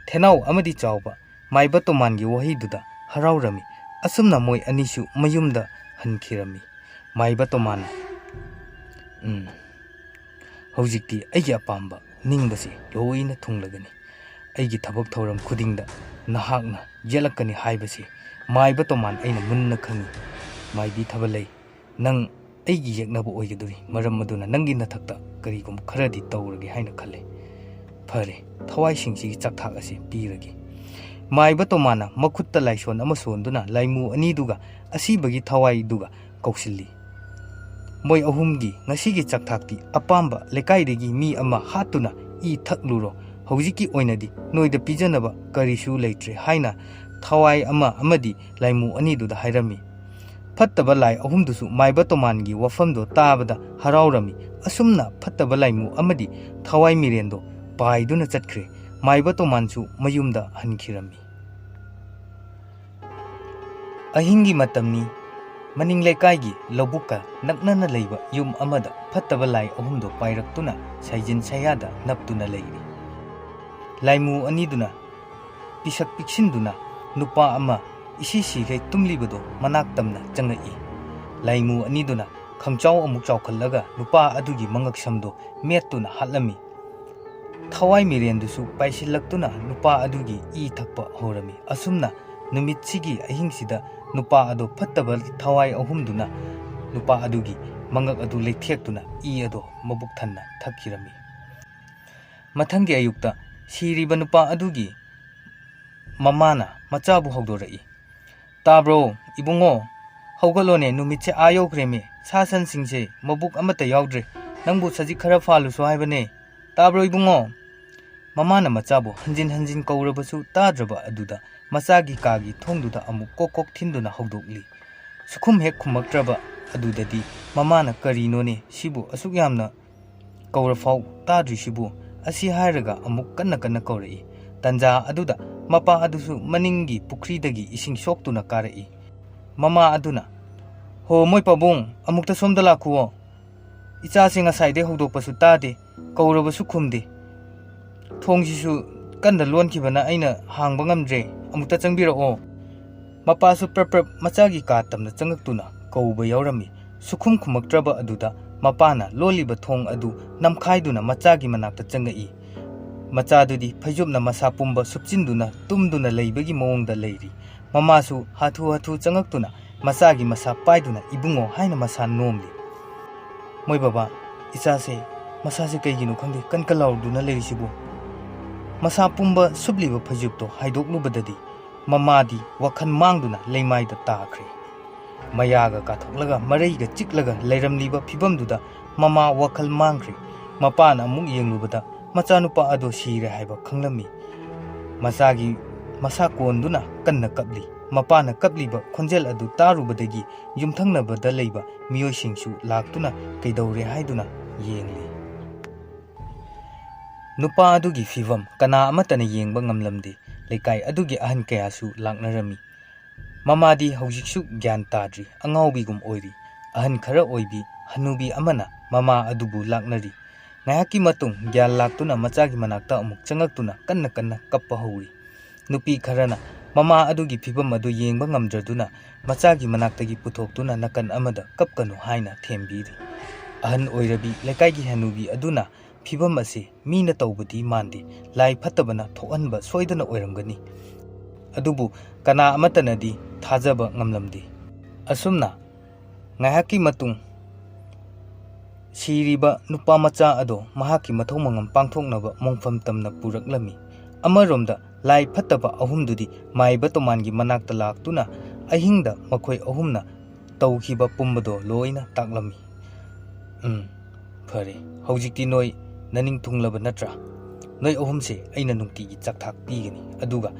ꯊꯦꯅꯥꯎ ꯑꯃꯗꯤ ꯆꯥꯎꯕ ꯃꯥꯏꯕ ꯇꯣꯃꯥꯟꯒꯤ ꯋꯥꯍꯩꯗꯨꯗ ꯍꯔꯥꯎꯔꯝꯃꯤ꯫ ꯑꯁꯨꯝꯅ ꯃꯣꯏ ꯑꯅꯤꯁꯨ ꯃꯌꯨꯝꯗ ꯍꯟꯈꯤꯔꯝꯃꯤ꯫ ꯃꯥꯏꯕ ꯇꯣꯃꯥꯟꯅ, "ꯎꯝ, ꯍꯧꯖꯤꯛꯇꯤ ꯑꯩꯒꯤ ꯑꯄꯥꯝꯕ ꯅꯤꯡꯕꯁꯤ ꯂꯣꯏꯅ ꯊꯨꯡꯂꯒꯅꯤ꯫ ꯑꯩꯒꯤ ꯊꯕꯛ ꯊꯧꯔꯝ ꯈꯨꯗꯤꯡꯗ ꯅꯍꯥꯛꯅ ꯌꯦꯠꯂꯛꯀꯅꯤ ꯍꯥꯏꯕꯁꯤ ꯃꯥꯏꯕ ꯇꯣꯃꯥꯟ ꯑꯩꯅ ꯃꯨꯟꯅ ꯈꯪꯏ꯫ ꯃꯥꯏꯕꯤ ꯊꯥꯕꯜꯂꯩ, ꯅꯪ ꯑꯩꯒꯤ ꯌꯦꯛꯅꯕ ꯑꯣꯏꯒꯗꯧꯔꯤ꯫ ꯃꯔꯝ ꯑꯗꯨꯅ ꯅꯪꯒꯤ ꯅꯊꯛꯇ ꯀꯔꯤꯒꯨꯝꯕ ꯈꯔꯗꯤ ꯇꯧꯔꯒꯦ ꯍꯥꯏꯅ ꯈꯜꯂꯦ꯫ ꯐꯔꯦ, ꯊꯋꯥꯏꯁꯤꯡꯁꯤꯒꯤ ꯆꯥꯛꯊꯥꯛ ꯑꯁꯤ ꯄꯤꯔꯒꯦ꯫" ꯃꯥꯏꯕ ꯇꯣꯃꯥꯟꯅ ꯃꯈꯨꯠꯇ ꯂꯥꯏꯁꯣꯟ ꯑꯃ ꯁꯣꯟꯗꯨꯅ ꯂꯥꯏꯃꯨ ꯑꯅꯤꯗꯨꯒ ꯑꯁꯤꯕꯒꯤ ꯊꯋꯥꯏꯗꯨꯒ ꯀꯧꯁꯤꯜꯂꯤ꯫ "ꯃꯣꯏ ꯑꯍꯨꯝꯒꯤ ꯉꯁꯤꯒꯤ ꯆꯥꯛꯊꯥꯛꯇꯤ ꯑꯄꯥꯝꯕ ꯂꯩꯀꯥꯏꯗꯒꯤ ꯃꯤ ꯑꯃ ꯍꯥꯠꯇꯨꯅ ꯏ ꯊꯛꯂꯨꯔꯣ꯫ ꯍꯧꯖꯤꯛꯀꯤ ꯑꯣꯏꯅꯗꯤ ꯅꯣꯏꯗ ꯄꯤꯖꯅꯕ ꯀꯔꯤꯁꯨ ꯂꯩꯇ꯭ꯔꯦ" ꯍꯥꯏꯅ ꯊꯋꯥꯏ ꯑꯃ ꯑꯃꯗꯤ ꯂꯥꯏꯃꯨ ꯑꯅꯤꯗꯨꯗ ꯍꯥꯏꯔꯝꯃꯤ꯫ ꯐꯠꯇꯕ ꯂꯥꯏ ꯑꯍꯨꯝꯗꯨꯁꯨ ꯃꯥꯏꯕ ꯇꯣꯃꯥꯟꯒꯤ ꯋꯥꯐꯝꯗꯣ ꯇꯥꯕꯗ ꯍꯔꯥꯎꯔꯝꯃꯤ꯫ ꯑꯁꯨꯝꯅ ꯐꯠꯇꯕ ꯂꯥꯏꯃꯨ ꯑꯃꯗꯤ ꯊꯋꯥꯏ ꯃꯤꯔꯦꯟꯗꯣ ꯄꯥꯏꯗꯨꯅ ꯆꯠꯈ꯭ꯔꯦ꯫ ꯃꯥꯏꯕ ꯇꯣꯃꯥꯟꯁꯨ ꯃꯌꯨꯝꯗ ꯍꯟꯈꯤꯔꯝꯃꯤ꯫ ꯑꯍꯤꯡꯒꯤ ꯃꯇꯝꯅꯤ꯫ ꯃꯅꯤꯡ ꯂꯩꯀꯥꯏꯒꯤ ꯂꯧꯕꯨꯛꯀ ꯅꯛꯅꯅ ꯂꯩꯕ ꯌꯨꯝ ꯑꯃꯗ ꯐꯠꯇꯕ ꯂꯥꯏ ꯑꯍꯨꯝꯗꯣ ꯄꯥꯏꯔꯛꯇꯨꯅ ꯁꯥꯏꯖꯤꯟ ꯁꯌꯥꯗ ꯅꯞꯇꯨꯅ ꯂꯩꯔꯤ꯫ ꯂꯥꯏꯃꯨ ꯑꯅꯤꯗꯨꯅ ꯄꯤꯁꯛ ꯄꯤꯛꯁꯤꯟꯗꯨꯅ ꯅꯨꯄꯥ ꯑꯃ ꯏꯁꯤ ꯁꯤꯈꯩ ꯇꯨꯝꯂꯤꯕꯗꯣ ꯃꯅꯥꯛ ꯇꯝꯅ ꯆꯪꯉꯛꯏ꯫ ꯂꯥꯏꯃꯨ ꯑꯅꯤꯗꯨꯅ ꯈꯪꯆꯥꯎ ꯑꯃꯨꯛ ꯆꯥꯎꯈꯠꯂꯒ ꯅꯨꯄꯥ ꯑꯗꯨꯒꯤ ꯃꯉꯛꯁꯝꯗꯣ ꯃꯦꯠꯇꯨꯅ ꯍꯥꯠꯂꯝꯃꯤ꯫ ꯊꯋꯥꯏ ꯃꯤꯔꯦꯟꯗꯨꯁꯨ ꯄꯥꯏꯁꯤꯜꯂꯛꯇꯨꯅ ꯅꯨꯄꯥ ꯑꯗꯨꯒꯤ ꯏ ꯊꯛꯄ ꯍꯧꯔꯝꯃꯤ꯫ ꯑꯁꯨꯝꯅ ꯅꯨꯃꯤꯠꯁꯤꯒꯤ ꯑꯍꯤꯡꯁꯤꯗ ꯅꯨꯄꯥ ꯑꯗꯣ ꯐꯠꯇꯕ ꯊꯋꯥꯏ ꯑꯍꯨꯝꯗꯨꯅ ꯅꯨꯄꯥ ꯑꯗꯨꯒꯤ ꯃꯉꯛ ꯑꯗꯨ ꯂꯩꯊꯦꯛꯇꯨꯅ ꯏ ꯑꯗꯣ ꯃꯕꯨꯛ ꯊꯟꯅ ꯊꯛꯈꯤꯔꯝꯃꯤ꯫ ꯃꯊꯪꯒꯤ ꯑꯌꯨꯛꯇ ꯁꯤꯔꯤꯕ ꯅꯨꯄꯥ ꯑꯗꯨꯒꯤ ꯃꯃꯥꯅ ꯃꯆꯥꯕꯨ ꯍꯧꯗꯣꯔꯛꯏ꯫ "ꯇꯥꯕ꯭ꯔꯣ, ꯏꯕꯨꯡꯉꯣ? ꯍꯧꯒꯠꯂꯣꯅꯦ, ꯅꯨꯃꯤꯠꯁꯦ ꯑꯥ ꯌꯧꯈ꯭ꯔꯦꯃꯦ꯫ ꯁꯥ ꯁꯟꯁꯤꯡꯁꯦ ꯃꯕꯨꯛ ꯑꯃꯠꯇ ꯌꯥꯎꯗ꯭ꯔꯦ꯫ ꯅꯪꯕꯨ ꯁꯖꯤꯛ ꯈꯔ ꯐꯥꯜꯂꯨꯁꯨ ꯍꯥꯏꯕꯅꯦ꯫ ꯇꯥꯕ꯭ꯔꯣ, ꯏꯕꯨꯡꯉꯣ?" ꯃꯃꯥꯅ ꯃꯆꯥꯕꯨ ꯍꯟꯖꯤꯟ ꯍꯟꯖꯤꯟ ꯀꯧꯔꯕꯁꯨ ꯇꯥꯗ꯭ꯔꯕ ꯑꯗꯨꯗ ꯃꯆꯥꯒꯤ ꯀꯥꯒꯤ ꯊꯣꯡꯗꯨꯗ ꯑꯃꯨꯛ ꯀꯣꯛ ꯀꯣꯛ ꯊꯤꯟꯗꯨꯅ ꯍꯧꯗꯣꯛꯂꯤ꯫ ꯁꯨꯈꯨꯝ ꯍꯦꯛ ꯈꯨꯝꯃꯛꯇ꯭ꯔꯕ ꯑꯗꯨꯗꯗꯤ ꯃꯃꯥꯅ, "ꯀꯔꯤꯅꯣꯅꯦ ꯁꯤꯕꯨ ꯑꯁꯨꯛ ꯌꯥꯝꯅ ꯀꯧꯔꯐꯥꯎ ꯇꯥꯗ꯭ꯔꯤꯁꯤꯕꯨ?" ꯑꯁꯤ ꯍꯥꯏꯔꯒ ꯑꯃꯨꯛ ꯀꯟꯅ ꯀꯟꯅ ꯀꯧꯔꯛꯏ꯫ ꯇꯟꯖꯥ ꯑꯗꯨꯗ ꯃꯄꯥ ꯑꯗꯨꯁꯨ ꯃꯅꯤꯡꯒꯤ ꯄꯨꯈ꯭ꯔꯤꯗꯒꯤ ꯏꯁꯤꯡ ꯁꯣꯛꯇꯨꯅ ꯀꯥꯔꯛꯏ꯫ ꯃꯃꯥ ꯑꯗꯨꯅ, "ꯍꯣ, ꯃꯣꯏ ꯄꯥꯕꯨꯡ, ꯑꯃꯨꯛꯇ ꯁꯣꯝꯗ ꯂꯥꯛꯈꯨꯋꯣ꯫ ꯏꯆꯥꯁꯦ ꯉꯁꯥꯏꯗꯩ ꯍꯧꯗꯣꯛꯄꯁꯨ ꯇꯥꯗꯦ, ꯀꯧꯔꯕꯁꯨ ꯈꯨꯝꯗꯦ꯫ ꯊꯣꯡꯁꯤꯁꯨ ꯀꯟꯅ ꯂꯣꯟꯈꯤꯕꯅ ꯑꯩꯅ ꯍꯥꯡꯕ ꯉꯝꯗ꯭ꯔꯦ꯫ ꯑꯃꯨꯛꯇ ꯆꯪꯕꯤꯔꯛꯑꯣ꯫ ꯃꯄꯥꯁꯨ ꯄ꯭ꯔꯞ ꯄ꯭ꯔꯞ ꯃꯆꯥꯒꯤ ꯀꯥ ꯇꯝꯅ ꯆꯪꯉꯛꯇꯨꯅ ꯀꯧꯕ ꯌꯥꯎꯔꯝꯃꯤ꯫ ꯁꯨꯈꯨꯝ ꯈꯨꯝꯃꯛꯇ꯭ꯔꯕ ꯑꯗꯨꯗ ꯃꯄꯥꯅ ꯂꯣꯜꯂꯤꯕ ꯊꯣꯡ ꯑꯗꯨ ꯅꯝꯈꯥꯏꯗꯨꯅ ꯃꯆꯥꯒꯤ ꯃꯅꯥꯛꯇ ꯆꯪꯉꯛꯏ꯫ ꯃꯆꯥꯗꯨꯗꯤ ꯐꯩꯖꯨꯞꯅ ꯃꯁꯥ ꯄꯨꯝꯕ ꯁꯨꯞꯆꯤꯟꯗꯨꯅ ꯇꯨꯝꯗꯨꯅ ꯂꯩꯕꯒꯤ ꯃꯑꯣꯡꯗ ꯂꯩꯔꯤ꯫ ꯃꯃꯥꯁꯨ ꯍꯥꯊꯨ ꯍꯥꯊꯨ ꯆꯪꯉꯛꯇꯨꯅ ꯃꯆꯥꯒꯤ ꯃꯁꯥ ꯄꯥꯏꯗꯨꯅ "ꯏꯕꯨꯡꯉꯣ" ꯍꯥꯏꯅ ꯃꯁꯥ ꯅꯣꯝꯂꯤ꯫ "ꯃꯣꯏ ꯕꯕꯥ, ꯏꯆꯥꯁꯦ ꯃꯁꯥꯁꯦ ꯀꯩꯒꯤꯅꯣ ꯈꯪꯗꯦ ꯀꯟ ꯀꯟ ꯂꯥꯎꯗꯨꯅ ꯂꯩꯔꯤꯁꯤꯕꯨ?" ꯃꯁꯥ ꯄꯨꯝꯕ ꯁꯨꯞꯂꯤꯕ ꯐꯩꯖꯨꯞꯇꯣ ꯍꯥꯏꯗꯣꯛꯂꯨꯕꯗꯗꯤ ꯃꯃꯥꯗꯤ ꯋꯥꯈꯜ ꯃꯥꯡꯗꯨꯅ ꯂꯩꯃꯥꯏꯗ ꯇꯥꯈ꯭ꯔꯦ꯫ ꯃꯌꯥꯒ ꯀꯥꯊꯣꯛꯂꯒ ꯃꯔꯩꯒ ꯆꯤꯛꯂꯒ ꯂꯩꯔꯝꯂꯤꯕ ꯐꯤꯕꯝꯗꯨꯗ ꯃꯃꯥ ꯋꯥꯈꯜ ꯃꯥꯡꯈ꯭ꯔꯦ꯫ ꯃꯄꯥꯅ ꯑꯃꯨꯛ ꯌꯦꯡꯂꯨꯕꯗ ꯃꯆꯥꯅꯨꯄꯥ ꯑꯗꯣ ꯁꯤꯔꯦ ꯍꯥꯏꯕ ꯈꯪꯂꯝꯃꯤ꯫ ꯃꯆꯥꯒꯤ ꯃꯁꯥ ꯀꯣꯟꯗꯨꯅ ꯀꯟꯅ ꯀꯞꯂꯤ꯫ ꯃꯄꯥꯅ ꯀꯞꯂꯤꯕ ꯈꯣꯟꯖꯦꯜ ꯑꯗꯨ ꯇꯥꯔꯨꯕꯗꯒꯤ ꯌꯨꯝꯊꯪꯅꯕꯗ ꯂꯩꯕ ꯃꯤꯑꯣꯏꯁꯤꯡꯁꯨ ꯂꯥꯛꯇꯨꯅ ꯀꯩꯗꯧꯔꯦ ꯍꯥꯏꯗꯨꯅ ꯌꯦꯡꯂꯤ꯫ ꯅꯨꯄꯥ ꯑꯗꯨꯒꯤ ꯐꯤꯚꯝ ꯀꯅꯥ ꯑꯃꯠꯇꯅ ꯌꯦꯡꯕ ꯉꯝꯂꯝꯗꯦ꯫ ꯂꯩꯀꯥꯏ ꯑꯗꯨꯒꯤ ꯑꯍꯟ ꯀꯌꯥꯁꯨ ꯂꯥꯛꯅꯔꯝꯃꯤ꯫ ꯃꯃꯥꯗꯤ ꯍꯧꯖꯤꯛꯁꯨ ꯒ꯭ꯌꯥꯟ ꯇꯥꯗ꯭ꯔꯤ, ꯑꯉꯥꯎꯕꯤꯒꯨꯝ ꯑꯣꯏꯔꯤ꯫ ꯑꯍꯟ ꯈꯔ ꯑꯣꯏꯕꯤ ꯍꯅꯨꯕꯤ ꯑꯃꯅ ꯃꯃꯥ ꯑꯗꯨꯕꯨ ꯂꯥꯛꯅꯔꯤ꯫ ꯉꯥꯏꯍꯥꯛꯀꯤ ꯃꯇꯨꯡ ꯒ꯭ꯌꯥꯟ ꯂꯥꯛꯇꯨꯅ ꯃꯆꯥꯒꯤ ꯃꯅꯥꯛꯇ ꯑꯃꯨꯛ ꯆꯪꯉꯛꯇꯨꯅ ꯀꯟꯅ ꯀꯟꯅ ꯀꯞꯄ ꯍꯧꯔꯤ꯫ ꯅꯨꯄꯤ ꯈꯔꯅ ꯃꯃꯥ ꯑꯗꯨꯒꯤ ꯐꯤꯚꯝ ꯑꯗꯨ ꯌꯦꯡꯕ ꯉꯝꯗ꯭ꯔꯗꯨꯅ ꯃꯆꯥꯒꯤ ꯃꯅꯥꯛꯇꯒꯤ ꯄꯨꯊꯣꯛꯇꯨꯅ ꯅꯥꯀꯟ ꯑꯃꯗ "ꯀꯞꯀꯅꯨ" ꯍꯥꯏꯅ ꯊꯦꯝꯕꯤꯔꯤ꯫ ꯑꯍꯟ ꯑꯣꯏꯔꯕꯤ ꯂꯩꯀꯥꯏꯒꯤ ꯍꯅꯨꯕꯤ ꯑꯗꯨꯅ "ꯐꯤꯚꯝ ꯑꯁꯤ ꯃꯤꯅ ꯇꯧꯕꯗꯤ ꯃꯥꯟꯗꯦ, ꯂꯥꯏ ꯐꯠꯇꯕꯅ ꯊꯣꯛꯍꯟꯕ ꯁꯣꯏꯗꯅ ꯑꯣꯏꯔꯝꯒꯅꯤ"꯫ ꯑꯗꯨꯕꯨ ꯀꯅꯥ ꯑꯃꯠꯇꯅꯗꯤ ꯊꯥꯖꯕ ꯉꯝꯂꯝꯗꯦ꯫ ꯑꯁꯨꯝꯅ ꯉꯥꯏꯍꯥꯛꯀꯤ ꯃꯇꯨꯡ ꯁꯤꯔꯤꯕ ꯅꯨꯄꯥ ꯃꯆꯥ ꯑꯗꯣ ꯃꯍꯥꯛꯀꯤ ꯃꯊꯧ ꯃꯉꯝ ꯄꯥꯡꯊꯣꯛꯅꯕ ꯃꯣꯡꯐꯝ ꯇꯝꯅ ꯄꯨꯔꯛꯂꯝꯃꯤ꯫ ꯑꯃꯔꯣꯝꯗ ꯂꯥꯏ ꯐꯠꯇꯕ ꯑꯍꯨꯝꯗꯨꯗꯤ ꯃꯥꯏꯕ ꯇꯣꯃꯥꯟꯒꯤ ꯃꯅꯥꯛꯇ ꯂꯥꯛꯇꯨꯅ ꯑꯍꯤꯡꯗ ꯃꯈꯣꯏ ꯑꯍꯨꯝꯅ ꯇꯧꯈꯤꯕ ꯄꯨꯝꯕꯗꯣ ꯂꯣꯏꯅ ꯇꯥꯛꯂꯝꯃꯤ꯫ "ꯎꯝ, ꯐꯔꯦ, ꯍꯧꯖꯤꯛꯇꯤ ꯅꯣꯏ ꯅꯅꯤꯡ ꯊꯨꯡꯂꯕ ꯅꯠꯇ꯭ꯔꯥ? ꯅꯣꯏ ꯑꯍꯨꯝꯁꯦ ꯑꯩꯅ ꯅꯨꯡꯇꯤꯒꯤ ꯆꯥꯛꯊꯥꯛ ꯄꯤꯒꯅꯤ, ꯑꯗꯨꯒ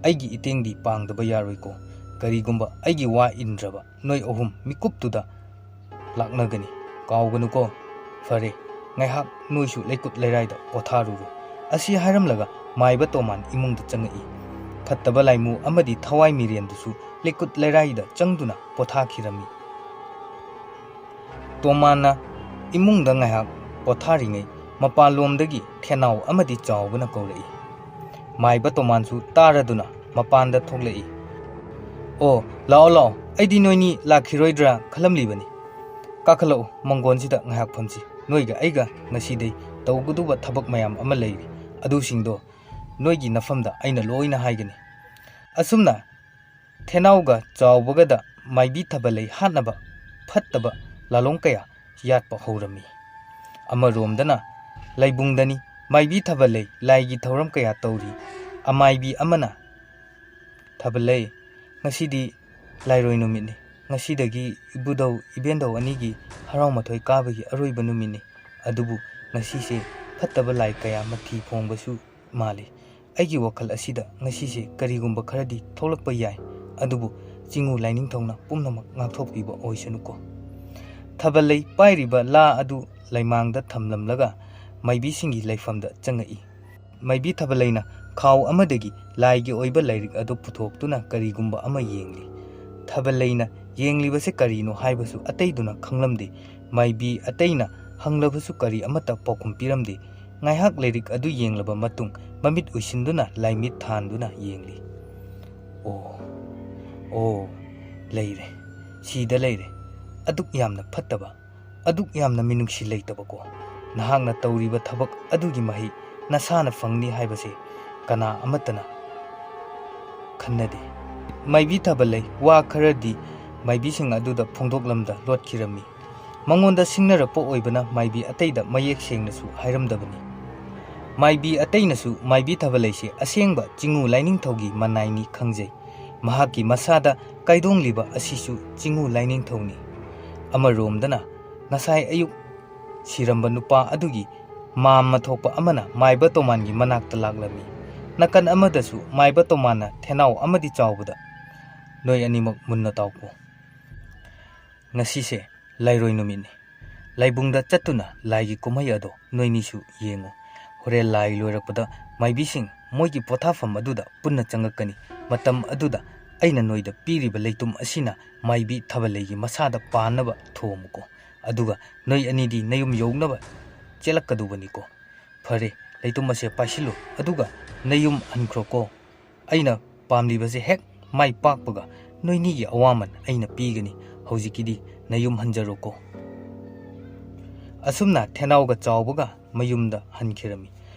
ꯑꯩꯒꯤ ꯏꯇꯦꯡꯗꯤ ꯄꯥꯡꯗꯕ ꯌꯥꯔꯣꯏꯀꯣ꯫ ꯀꯔꯤꯒꯨꯝꯕ ꯑꯩꯒꯤ ꯋꯥ ꯏꯟꯗ꯭ꯔꯕ ꯅꯣꯏ ꯑꯍꯨꯝ ꯃꯤꯀꯨꯞꯇꯨꯗ ꯂꯥꯛꯅꯒꯅꯤ, ꯀꯥꯎꯒꯅꯨꯀꯣ꯫ ꯐꯔꯦ, ꯉꯥꯏꯍꯥꯛ ꯅꯣꯏꯁꯨ ꯂꯩꯀꯨꯠ ꯂꯩꯔꯥꯏꯗ ꯄꯣꯊꯥꯔꯨꯔꯣ"꯫ ꯑꯁꯤ ꯍꯥꯏꯔꯝꯂꯒ ꯃꯥꯏꯕ ꯇꯣꯃꯥꯟ ꯏꯃꯨꯡꯗ ꯆꯪꯉꯛꯏ꯫ ꯐꯠꯇꯕ ꯂꯥꯏꯃꯨ ꯑꯃꯗꯤ ꯊꯋꯥꯏ ꯃꯤꯔꯦꯟꯗꯨꯁꯨ ꯂꯩꯀꯨꯠ ꯂꯩꯔꯥꯏꯗ ꯆꯪꯗꯨꯅ ꯄꯣꯊꯥꯈꯤꯔꯝꯃꯤ꯫ ꯇꯣꯃꯥꯟꯅ ꯏꯃꯨꯡꯗ ꯉꯥꯏꯍꯥꯛ ꯄꯣꯊꯥꯔꯤꯉꯩ ꯃꯄꯥꯟꯂꯣꯝꯗꯒꯤ ꯊꯦꯅꯥꯎ ꯑꯃꯗꯤ ꯆꯥꯎꯕꯅ ꯀꯧꯔꯛꯏ꯫ ꯃꯥꯏꯕ ꯇꯣꯃꯥꯟꯁꯨ ꯇꯥꯔꯗꯨꯅ ꯃꯄꯥꯟꯗ ꯊꯣꯛꯂꯛꯏ꯫ "ꯑꯣ, ꯂꯥꯛꯑꯣ, ꯂꯥꯛꯑꯣ, ꯑꯩꯗꯤ ꯅꯣꯏꯅꯤ ꯂꯥꯛꯈꯤꯔꯣꯏꯗ꯭ꯔꯥ ꯈꯜꯂꯝꯂꯤꯕꯅꯤ꯫ ꯀꯥꯈꯠꯂꯛꯎ, ꯃꯪꯒꯣꯟꯁꯤꯗ ꯉꯥꯏꯍꯥꯛ ꯐꯝꯁꯤ꯫ ꯅꯣꯏꯒ ꯑꯩꯒ ꯉꯁꯤꯗꯩ ꯇꯧꯒꯗꯧꯕ ꯊꯕꯛ ꯃꯌꯥꯝ ꯑꯃ ꯂꯩꯔꯤ, ꯑꯗꯨꯁꯤꯡꯗꯣ ꯅꯣꯏꯒꯤ ꯅꯐꯝꯗ ꯑꯩꯅ ꯂꯣꯏꯅ ꯍꯥꯏꯒꯅꯤ꯫" ꯑꯁꯨꯝꯅ ꯊꯦꯅꯥꯎꯒ ꯆꯥꯎꯕꯒꯗ ꯃꯥꯏꯕꯤ ꯊꯕꯂꯩ ꯍꯥꯠꯅꯕ ꯐꯠꯇꯕ ꯂꯥꯂꯣꯡ ꯀꯌꯥ ꯌꯥꯠꯄ ꯍꯧꯔꯝꯃꯤ꯫ ꯑꯃꯔꯣꯝꯗꯅ ꯂꯩꯕꯨꯡꯗꯅꯤ ꯃꯥꯏꯕꯤ ꯊꯕꯂꯩ ꯂꯥꯏꯒꯤ ꯊꯧꯔꯝ ꯀꯌꯥ ꯇꯧꯔꯤ꯫ ꯑꯃꯥꯏꯕꯤ ꯑꯃꯅ, "ꯊꯕꯂꯩ, ꯉꯁꯤꯗꯤ ꯂꯥꯏꯔꯣꯏ ꯅꯨꯃꯤꯠꯅꯤ꯫ ꯉꯁꯤꯗꯒꯤ ꯏꯕꯨꯙꯧ ꯏꯕꯦꯟꯙꯧ ꯑꯅꯤꯒꯤ ꯍꯔꯥꯎ ꯃꯊꯣꯏ ꯀꯥꯕꯒꯤ ꯑꯔꯣꯏꯕ ꯅꯨꯃꯤꯠꯅꯤ꯫ ꯑꯗꯨꯕꯨ ꯉꯁꯤꯁꯦ ꯐꯠꯇꯕ ꯂꯥꯏ ꯀꯌꯥ ꯃꯊꯤ ꯐꯣꯡꯕꯁꯨ ꯃꯥꯜꯂꯤ꯫ ꯑꯩꯒꯤ ꯋꯥꯈꯜ ꯑꯁꯤꯗ ꯉꯁꯤꯁꯦ ꯀꯔꯤꯒꯨꯝꯕ ꯈꯔꯗꯤ ꯊꯣꯛꯂꯛꯄ ꯌꯥꯏ, ꯑꯗꯨꯕꯨ ꯆꯤꯡꯉꯨ ꯂꯥꯏꯅꯤꯡꯊꯧꯅ ꯄꯨꯝꯅꯃꯛ ꯉꯥꯛꯊꯣꯛꯄꯤꯕ ꯑꯣꯏꯁꯅꯨꯀꯣ꯫" ꯊꯕꯂꯩ ꯄꯥꯏꯔꯤꯕ ꯂꯥ ꯑꯗꯨ ꯂꯩꯃꯥꯡꯗ ꯊꯝꯂꯝꯂꯒ ꯃꯥꯏꯕꯤꯁꯤꯡꯒꯤ ꯂꯩꯐꯝꯗ ꯆꯪꯉꯛꯏ꯫ ꯃꯥꯏꯕꯤ ꯊꯕꯂꯩꯅ ꯈꯥꯎ ꯑꯃꯗꯒꯤ ꯂꯥꯏꯒꯤ ꯑꯣꯏꯕ ꯂꯥꯏꯔꯤꯛ ꯑꯗꯨ ꯄꯨꯊꯣꯛꯇꯨꯅ ꯀꯔꯤꯒꯨꯝꯕ ꯑꯃ ꯌꯦꯡꯂꯤ꯫ ꯊꯕꯂꯩꯅ ꯌꯦꯡꯂꯤꯕꯁꯤ ꯀꯔꯤꯅꯣ ꯍꯥꯏꯕꯁꯨ ꯑꯇꯩꯗꯨꯅ ꯈꯪꯂꯝꯗꯦ꯫ ꯃꯥꯏꯕꯤ ꯑꯇꯩꯅ ꯍꯪꯂꯕꯁꯨ ꯀꯔꯤ ꯑꯃꯠꯇ ꯄꯥꯎꯈꯨꯝ ꯄꯤꯔꯝꯗꯦ꯫ ꯉꯥꯏꯍꯥꯛ ꯂꯥꯏꯔꯤꯛ ꯑꯗꯨ ꯌꯦꯡꯂꯕ ꯃꯇꯨꯡ ꯃꯃꯤꯠ ꯎꯏꯁꯤꯟꯗꯨꯅ ꯂꯥꯏꯃꯤꯠ ꯊꯥꯟꯗꯨꯅ ꯌꯦꯡꯂꯤ꯫ "ꯑꯣ, ꯑꯣ, ꯂꯩꯔꯦ, ꯁꯤꯗ ꯂꯩꯔꯦ꯫ ꯑꯗꯨꯛ ꯌꯥꯝꯅ ꯐꯠꯇꯕ, ꯑꯗꯨꯛ ꯌꯥꯝꯅ ꯃꯤꯅꯨꯡꯁꯤ ꯂꯩꯇꯕꯀꯣ꯫ ꯅꯍꯥꯛꯅ ꯇꯧꯔꯤꯕ ꯊꯕꯛ ꯑꯗꯨꯒꯤ ꯃꯍꯩ ꯅꯁꯥꯅ ꯐꯪꯅꯤ ꯍꯥꯏꯕꯁꯦ ꯀꯅꯥ ꯑꯃꯠꯇꯅ ꯈꯟꯅꯗꯦ꯫" ꯃꯥꯏꯕꯤ ꯊꯕꯂꯩ ꯋꯥ ꯈꯔꯗꯤ ꯃꯥꯏꯕꯤꯁꯤꯡ ꯑꯗꯨꯗ ꯐꯣꯡꯗꯣꯛꯂꯝꯗ ꯂꯣꯠꯈꯤꯔꯝꯃꯤ꯫ ꯃꯉꯣꯟꯗ ꯁꯤꯡꯅꯔꯛꯄ ꯑꯣꯏꯕꯅ ꯃꯥꯏꯕꯤ ꯑꯇꯩꯗ ꯃꯌꯦꯛ ꯁꯦꯡꯅꯁꯨ ꯍꯥꯏꯔꯝꯗꯕꯅꯤ꯫ ꯃꯥꯏꯕꯤ ꯑꯇꯩꯅꯁꯨ ꯃꯥꯏꯕꯤ ꯊꯕꯂꯩꯁꯦ ꯑꯁꯦꯡꯕ ꯆꯤꯡꯉꯨ ꯂꯥꯏꯅꯤꯡꯊꯧꯒꯤ ꯃꯅꯥꯏꯅꯤ ꯈꯪꯖꯩ꯫ ꯃꯍꯥꯛꯀꯤ ꯃꯁꯥꯗ ꯀꯥꯏꯗꯣꯡꯂꯤꯕ ꯑꯁꯤꯁꯨ ꯆꯤꯡꯉꯨ ꯂꯥꯏꯅꯤꯡꯊꯧꯅꯤ꯫ ꯑꯃꯔꯣꯝꯗꯅ ꯉꯁꯥꯏ ꯑꯌꯨꯛ ꯁꯤꯔꯝꯕ ꯅꯨꯄꯥ ꯑꯗꯨꯒꯤ ꯃꯥꯝꯃ ꯊꯣꯛꯄ ꯑꯃꯅ ꯃꯥꯏꯕ ꯇꯣꯃꯥꯟꯒꯤ ꯃꯅꯥꯛꯇ ꯂꯥꯛꯂꯝꯃꯤ꯫ ꯅꯥꯀꯟ ꯑꯃꯗꯁꯨ ꯃꯥꯏꯕ ꯇꯣꯃꯥꯟꯅ ꯊꯦꯅꯥꯎ ꯑꯃꯗꯤ ꯆꯥꯎꯕꯗ, "ꯅꯣꯏ ꯑꯅꯤꯃꯛ ꯃꯨꯟꯅ ꯇꯥꯎꯀꯣ꯫ ꯉꯁꯤꯁꯦ ꯂꯥꯏꯔꯣꯏ ꯅꯨꯃꯤꯠꯅꯤ꯫ ꯂꯥꯏꯕꯨꯡꯗ ꯆꯠꯇꯨꯅ ꯂꯥꯏꯒꯤ ꯀꯨꯝꯍꯩ ꯑꯗꯣ ꯅꯣꯏꯅꯤꯁꯨ ꯌꯦꯡꯉꯨ꯫ ꯍꯣꯔꯦꯟ ꯂꯥꯏ ꯂꯣꯏꯔꯛꯄꯗ ꯃꯥꯏꯕꯤꯁꯤꯡ ꯃꯣꯏꯒꯤ ꯄꯣꯊꯥꯐꯝ ꯑꯗꯨꯗ ꯄꯨꯟꯅ ꯆꯪꯉꯛꯀꯅꯤ꯫ ꯃꯇꯝ ꯑꯗꯨꯗ ꯑꯩꯅ ꯅꯣꯏꯗ ꯄꯤꯔꯤꯕ ꯂꯩꯇꯨꯝ ꯑꯁꯤꯅ ꯃꯥꯏꯕꯤ ꯊꯕꯂꯩꯒꯤ ꯃꯁꯥꯗ ꯄꯥꯟꯅꯕ ꯊꯣꯝꯃꯨꯀꯣ꯫ ꯑꯗꯨꯒ ꯅꯣꯏ ꯑꯅꯤꯗꯤ ꯅꯌꯨꯝ ꯌꯧꯅꯕ ꯆꯦꯜꯂꯛꯀꯗꯧꯕꯅꯤꯀꯣ꯫ "ꯐꯔꯦ, ꯂꯩꯇꯨꯝ ꯑꯁꯦ ꯄꯥꯏꯁꯤꯜꯂꯨ, ꯑꯗꯨꯒ ꯅꯌꯨꯝ ꯍꯟꯈ꯭ꯔꯣꯀꯣ꯫ ꯑꯩꯅ ꯄꯥꯝꯂꯤꯕꯁꯦ ꯍꯦꯛ ꯃꯥꯏ ꯄꯥꯛꯄꯒ ꯅꯣꯏꯅꯤꯒꯤ ꯑꯋꯥꯃꯟ ꯑꯩꯅ ꯄꯤꯒꯅꯤ꯫ ꯍꯧꯖꯤꯛꯀꯤꯗꯤ ꯅꯌꯨꯝ ꯍꯟꯖꯔꯣꯀꯣ"꯫ ꯑꯁꯨꯝꯅ ꯊꯦꯅꯥꯎꯒ ꯆꯥꯎꯕꯒ ꯃꯌꯨꯝꯗ ꯍꯟꯈꯤꯔꯝꯃꯤ꯫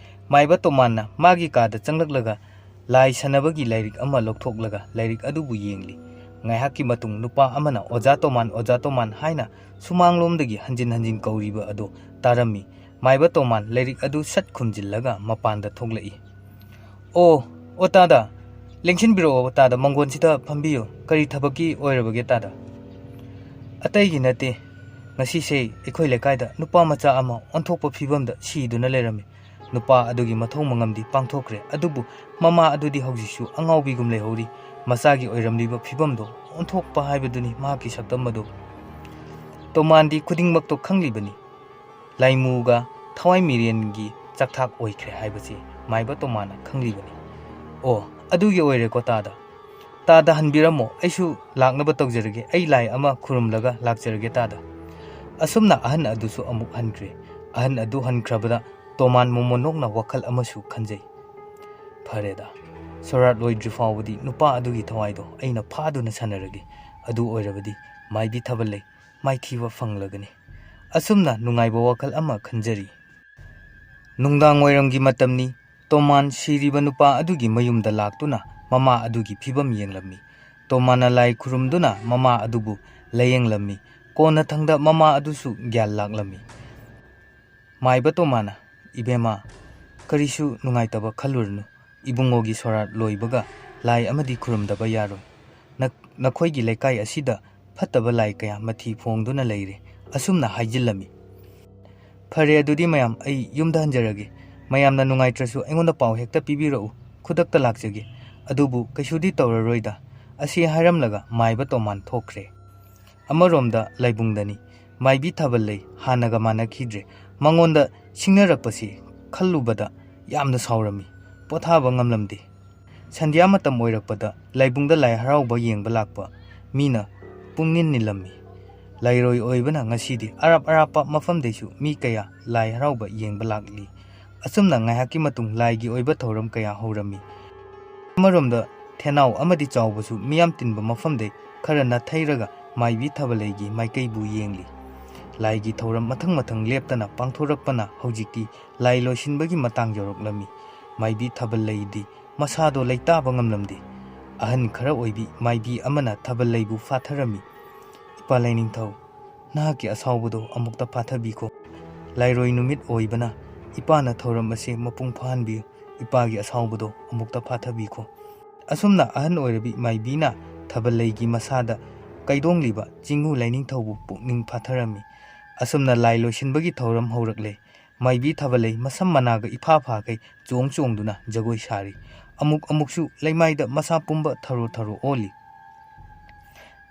ꯃꯥꯏꯕ ꯇꯣꯃꯥꯟꯅ ꯃꯥꯒꯤ ꯀꯥꯗ ꯆꯪꯂꯛꯂꯒ ꯂꯥꯏ ꯁꯥꯟꯅꯕꯒꯤ ꯂꯥꯏꯔꯤꯛ ꯑꯃ ꯂꯧꯊꯣꯛꯂꯒ ꯂꯥꯏꯔꯤꯛ ꯑꯗꯨꯕꯨ ꯌꯦꯡꯂꯤ꯫ ꯉꯥꯏꯍꯥꯛꯀꯤ ꯃꯇꯨꯡ ꯅꯨꯄꯥ ꯑꯃꯅ "ꯑꯣꯖꯥ ꯇꯣꯃꯥꯟ, ꯑꯣꯖꯥ ꯇꯣꯃꯥꯟ" ꯍꯥꯏꯅ ꯁꯨꯃꯥꯡꯂꯣꯝꯗꯒꯤ ꯍꯟꯖꯤꯟ ꯍꯟꯖꯤꯟ ꯀꯧꯔꯤꯕ ꯑꯗꯨ ꯇꯥꯔꯝꯃꯤ꯫ ꯃꯥꯏꯕ ꯇꯣꯃꯥꯟ ꯂꯥꯏꯔꯤꯛ ꯑꯗꯨ ꯁꯠ ꯈꯨꯝꯖꯤꯜꯂꯒ ꯃꯄꯥꯟꯗ ꯊꯣꯛꯂꯛꯏ꯫ "ꯑꯣ, ꯑꯣ ꯇꯥꯗ, ꯂꯦꯡꯁꯤꯟꯕꯤꯔꯛꯑꯣ ꯇꯥꯗ, ꯃꯪꯒꯣꯟꯁꯤꯗ ꯐꯝꯕꯤꯌꯨ꯫ ꯀꯔꯤ ꯊꯕꯛꯀꯤ ꯑꯣꯏꯔꯕꯒꯦ ꯇꯥꯗ?" "ꯑꯇꯩꯒꯤ ꯅꯠꯇꯦ, ꯉꯁꯤꯁꯦ ꯑꯩꯈꯣꯏ ꯂꯩꯀꯥꯏꯗ ꯅꯨꯄꯥ ꯃꯆꯥ ꯑꯃ ꯑꯣꯟꯊꯣꯛꯄ ꯐꯤꯕꯝꯗ ꯁꯤꯗꯨꯅ ꯂꯩꯔꯝꯃꯤ꯫ ꯅꯨꯄꯥ ꯑꯗꯨꯒꯤ ꯃꯊꯧ ꯃꯉꯝꯗꯤ ꯄꯥꯡꯊꯣꯛꯈ꯭ꯔꯦ, ꯑꯗꯨꯕꯨ ꯃꯃꯥ ꯑꯗꯨꯗꯤ ꯍꯧꯖꯤꯛꯁꯨ ꯑꯉꯥꯎꯕꯤꯒꯨꯝ ꯂꯩꯍꯧꯔꯤ꯫ ꯃꯆꯥꯒꯤ ꯑꯣꯏꯔꯝꯂꯤꯕ ꯐꯤꯕꯝꯗꯣ ꯑꯣꯟꯊꯣꯛꯄ ꯍꯥꯏꯕꯗꯨꯅꯤ ꯃꯍꯥꯛꯀꯤ ꯁꯛꯇꯝ ꯑꯗꯨ꯫ ꯇꯣꯃꯥꯟꯗꯤ ꯈꯨꯗꯤꯡꯃꯛꯇꯣ ꯈꯪꯂꯤꯕꯅꯤ꯫ ꯂꯥꯏꯃꯨꯒ ꯊꯋꯥꯏ ꯃꯤꯔꯦꯟꯒꯤ ꯆꯥꯛꯊꯥꯛ ꯑꯣꯏꯈ꯭ꯔꯦ ꯍꯥꯏꯕꯁꯤ ꯃꯥꯏꯕ ꯇꯣꯃꯥꯟꯅ ꯈꯪꯂꯤꯕꯅꯤ꯫ ꯑꯣ, ꯑꯗꯨꯒꯤ ꯑꯣꯏꯔꯦꯀꯣ ꯇꯥꯗ꯫ ꯇꯥꯗ ꯍꯟꯕꯤꯔꯝꯃꯣ, ꯑꯩꯁꯨ ꯂꯥꯛꯅꯕ ꯇꯧꯖꯔꯒꯦ꯫ ꯑꯩ ꯂꯥꯏ ꯑꯃ ꯈꯨꯔꯨꯝꯂꯒ ꯂꯥꯛꯆꯔꯒꯦ ꯇꯥꯗ"꯫ ꯑꯁꯨꯝꯅ ꯑꯍꯟ ꯑꯗꯨꯁꯨ ꯑꯃꯨꯛ ꯍꯟꯈ꯭ꯔꯦ꯫ ꯑꯍꯟ ꯑꯗꯨ ꯍꯟꯈ꯭ꯔꯕꯗ ꯇꯣꯃꯥꯟ ꯃꯣꯃꯣꯟ ꯅꯣꯛꯅ ꯋꯥꯈꯜ ꯑꯃꯁꯨ ꯈꯟꯖꯩ꯫ "ꯐꯔꯦꯗ, ꯁꯣꯔꯥꯠ ꯂꯣꯏꯗ꯭ꯔꯤ ꯐꯥꯎꯕꯗꯤ ꯅꯨꯄꯥ ꯑꯗꯨꯒꯤ ꯊꯋꯥꯏꯗꯣ ꯑꯩꯅ ꯐꯥꯗꯨꯅ ꯁꯥꯟꯅꯔꯒꯦ꯫ ꯑꯗꯨ ꯑꯣꯏꯔꯕꯗꯤ ꯃꯥꯏꯕꯤ ꯊꯥꯕꯜꯂꯩ ꯃꯥꯏꯊꯤꯕ ꯐꯪꯂꯒꯅꯤ"꯫ ꯑꯁꯨꯝꯅ ꯅꯨꯡꯉꯥꯏꯕ ꯋꯥꯈꯜ ꯑꯃ ꯈꯟꯖꯔꯤ꯫ ꯅꯨꯡꯗꯥꯡ ꯋꯥꯏꯔꯝꯒꯤ ꯃꯇꯝꯅꯤ꯫ ꯇꯣꯃꯥꯟ ꯁꯤꯔꯤꯕ ꯅꯨꯄꯥ ꯑꯗꯨꯒꯤ ꯃꯌꯨꯝꯗ ꯂꯥꯛꯇꯨꯅ ꯃꯃꯥ ꯑꯗꯨꯒꯤ ꯐꯤꯕꯝ ꯌꯦꯡꯂꯝꯃꯤ꯫ ꯇꯣꯃꯥꯟꯅ ꯂꯥꯏ ꯈꯨꯔꯨꯝꯗꯨꯅ ꯃꯃꯥ ꯑꯗꯨꯕꯨ ꯂꯥꯌꯦꯡꯂꯝꯃꯤ꯫ ꯀꯣꯟꯅꯊꯪꯗ ꯃꯃꯥ ꯑꯗꯨꯁꯨ ꯒ꯭ꯌꯥꯟ ꯂꯥꯛꯂꯝꯃꯤ꯫ ꯃꯥꯏꯕ ꯇꯣꯃꯥꯟꯅ, "ꯏꯕꯦꯝꯃ, ꯀꯔꯤꯁꯨ ꯅꯨꯡꯉꯥꯏꯇꯕ ꯈꯜꯂꯨꯔꯅꯨ꯫ ꯏꯕꯨꯡꯉꯣꯒꯤ ꯁꯣꯔꯥꯠ ꯂꯣꯏꯕꯒ ꯂꯥꯏ ꯑꯃꯗꯤ ꯈꯨꯔꯨꯝꯗꯕ ꯌꯥꯔꯣꯏ꯫ ꯅ-, ꯅꯈꯣꯏꯒꯤ ꯂꯩꯀꯥꯏ ꯑꯁꯤꯗ ꯐꯠꯇꯕ ꯂꯥꯏ ꯀꯌꯥ ꯃꯊꯤ ꯐꯣꯡꯗꯨꯅ ꯂꯩꯔꯦ"꯫ ꯑꯁꯨꯝꯅ ꯍꯥꯏꯖꯤꯜꯂꯝꯃꯤ꯫ "ꯐꯔꯦ, ꯑꯗꯨꯗꯤ ꯃꯌꯥꯝ, ꯑꯩ ꯌꯨꯝꯗ ꯍꯟꯖꯔꯒꯦ꯫ ꯃꯌꯥꯝꯅ ꯅꯨꯡꯉꯥꯏꯇ꯭ꯔꯁꯨ ꯑꯩꯉꯣꯟꯗ ꯄꯥꯎ ꯍꯦꯛꯇ ꯄꯤꯕꯤꯔꯛꯎ, ꯈꯨꯗꯛꯇ ꯂꯥꯛꯆꯒꯦ꯫ ꯑꯗꯨꯕꯨ ꯀꯩꯁꯨꯗꯤ ꯇꯧꯔꯔꯣꯏꯗ"꯫ ꯑꯁꯤ ꯍꯥꯏꯔꯝꯂꯒ ꯃꯥꯏꯕ ꯇꯣꯃꯥꯟ ꯊꯣꯛꯈ꯭ꯔꯦ꯫ ꯑꯃꯔꯣꯝꯗ ꯂꯥꯏꯕꯨꯡꯗꯅꯤ꯫ ꯃꯥꯏꯕꯤ ꯊꯥꯕꯜꯂꯩ ꯍꯥꯟꯅꯒ ꯃꯥꯟꯅꯈꯤꯗ꯭ꯔꯦ꯫ ꯃꯉꯣꯟꯗ ꯁꯤꯡꯅꯔꯛꯄꯁꯤ ꯈꯜꯂꯨꯕꯗ ꯌꯥꯝꯅ ꯁꯥꯎꯔꯝꯃꯤ꯫ ꯄꯣꯊꯥꯕ ꯉꯝꯂꯝꯗꯦ꯫ ꯁꯟꯙ꯭ꯌꯥ ꯃꯇꯝ ꯑꯣꯏꯔꯛꯄꯗ ꯂꯥꯏꯕꯨꯡꯗ ꯂꯥꯏ ꯍꯔꯥꯎꯕ ꯌꯦꯡꯕ ꯂꯥꯛꯄ ꯃꯤꯅ ꯄꯨꯡꯅꯤꯟ ꯅꯤꯜꯂꯝꯃꯤ꯫ ꯂꯥꯏꯔꯣꯏ ꯑꯣꯏꯕꯅ ꯉꯁꯤꯗꯤ ꯑꯔꯥꯞ ꯑꯔꯥꯞꯄ ꯃꯐꯝꯗꯩꯁꯨ ꯃꯤ ꯀꯌꯥ ꯂꯥꯏ ꯍꯔꯥꯎꯕ ꯌꯦꯡꯕ ꯂꯥꯛꯂꯤ꯫ ꯑꯁꯨꯝꯅ ꯉꯥꯏꯍꯥꯛꯀꯤ ꯃꯇꯨꯡ ꯂꯥꯏꯒꯤ ꯑꯣꯏꯕ ꯊꯧꯔꯝ ꯀꯌꯥ ꯍꯧꯔꯝꯃꯤ꯫ ꯑꯃꯔꯣꯝꯗ ꯊꯦꯅꯥꯎ ꯑꯃꯗꯤ ꯆꯥꯎꯕꯁꯨ ꯃꯤꯌꯥꯝ ꯇꯤꯟꯕ ꯃꯐꯝꯗꯩ ꯈꯔ ꯅꯥꯊꯩꯔꯒ ꯃꯥꯏꯕꯤ ꯊꯥꯕꯜꯂꯩꯒꯤ ꯃꯥꯏꯀꯩꯕꯨ ꯌꯦꯡꯂꯤ꯫ ꯂꯥꯏꯒꯤ ꯊꯧꯔꯝ ꯃꯊꯪ ꯃꯊꯪ ꯂꯦꯞꯇꯅ ꯄꯥꯡꯊꯣꯔꯛꯄꯅ ꯍꯧꯖꯤꯛꯇꯤ ꯂꯥꯏ ꯂꯣꯏꯁꯤꯟꯕꯒꯤ ꯃꯇꯥꯡ ꯌꯧꯔꯛꯂꯝꯃꯤ꯫ ꯃꯥꯏꯕꯤ ꯊꯥꯕꯜꯂꯩꯗꯤ ꯃꯁꯥꯗꯣ ꯂꯩꯇꯥꯕ ꯉꯝꯂꯝꯗꯦ꯫ ꯑꯍꯟ ꯈꯔ ꯑꯣꯏꯕꯤ ꯃꯥꯏꯕꯤ ꯑꯃꯅ ꯊꯥꯕꯜꯂꯩꯕꯨ ꯐꯥꯊꯔꯝꯃꯤ꯫ "ꯏꯄꯥ ꯂꯥꯏꯅꯤꯡꯊꯧ, ꯅꯍꯥꯛꯀꯤ ꯑꯁꯥꯎꯕꯗꯣ ꯑꯃꯨꯛꯇ ꯐꯥꯊꯕꯤꯈꯣ꯫ ꯂꯥꯏꯔꯣꯏ ꯅꯨꯃꯤꯠ ꯑꯣꯏꯕꯅ ꯏꯄꯥꯅ ꯊꯧꯔꯝ ꯑꯁꯤ ꯃꯄꯨꯡ ꯐꯥꯍꯟꯕꯤꯌꯨ꯫ ꯏꯄꯥꯒꯤ ꯑꯁꯥꯎꯕꯗꯣ ꯑꯃꯨꯛꯇ ꯐꯥꯊꯕꯤꯈꯣ"꯫ ꯑꯁꯨꯝꯅ ꯑꯍꯟ ꯑꯣꯏꯔꯕꯤ ꯃꯥꯏꯕꯤꯅ ꯊꯥꯕꯜꯂꯩꯒꯤ ꯃꯁꯥꯗ ꯀꯩꯗꯣꯡꯂꯤꯕ ꯆꯤꯡꯉꯨ ꯂꯥꯏꯅꯤꯡꯊꯧꯕꯨ ꯄꯨꯛꯅꯤꯡ ꯐꯥꯊꯔꯝꯃꯤ꯫ ꯑꯁꯨꯝꯅ ꯂꯥꯏ ꯂꯣꯏꯁꯤꯟꯕꯒꯤ ꯊꯧꯔꯝ ꯍꯧꯔꯛꯂꯦ꯫ ꯃꯥꯏꯕꯤ ꯊꯥꯕꯜꯂꯩ ꯃꯁꯝ ꯃꯅꯥꯒ ꯏꯐꯥ ꯐꯥꯈꯩ ꯆꯣꯡ ꯆꯣꯡꯗꯨꯅ ꯖꯒꯣꯏ ꯁꯥꯔꯤ꯫ ꯑꯃꯨꯛ ꯑꯃꯨꯛꯁꯨ ꯂꯩꯃꯥꯏꯗ ꯃꯁꯥ ꯄꯨꯝꯕ ꯊꯔꯣ ꯊꯔꯣ ꯑꯣꯜꯂꯤ꯫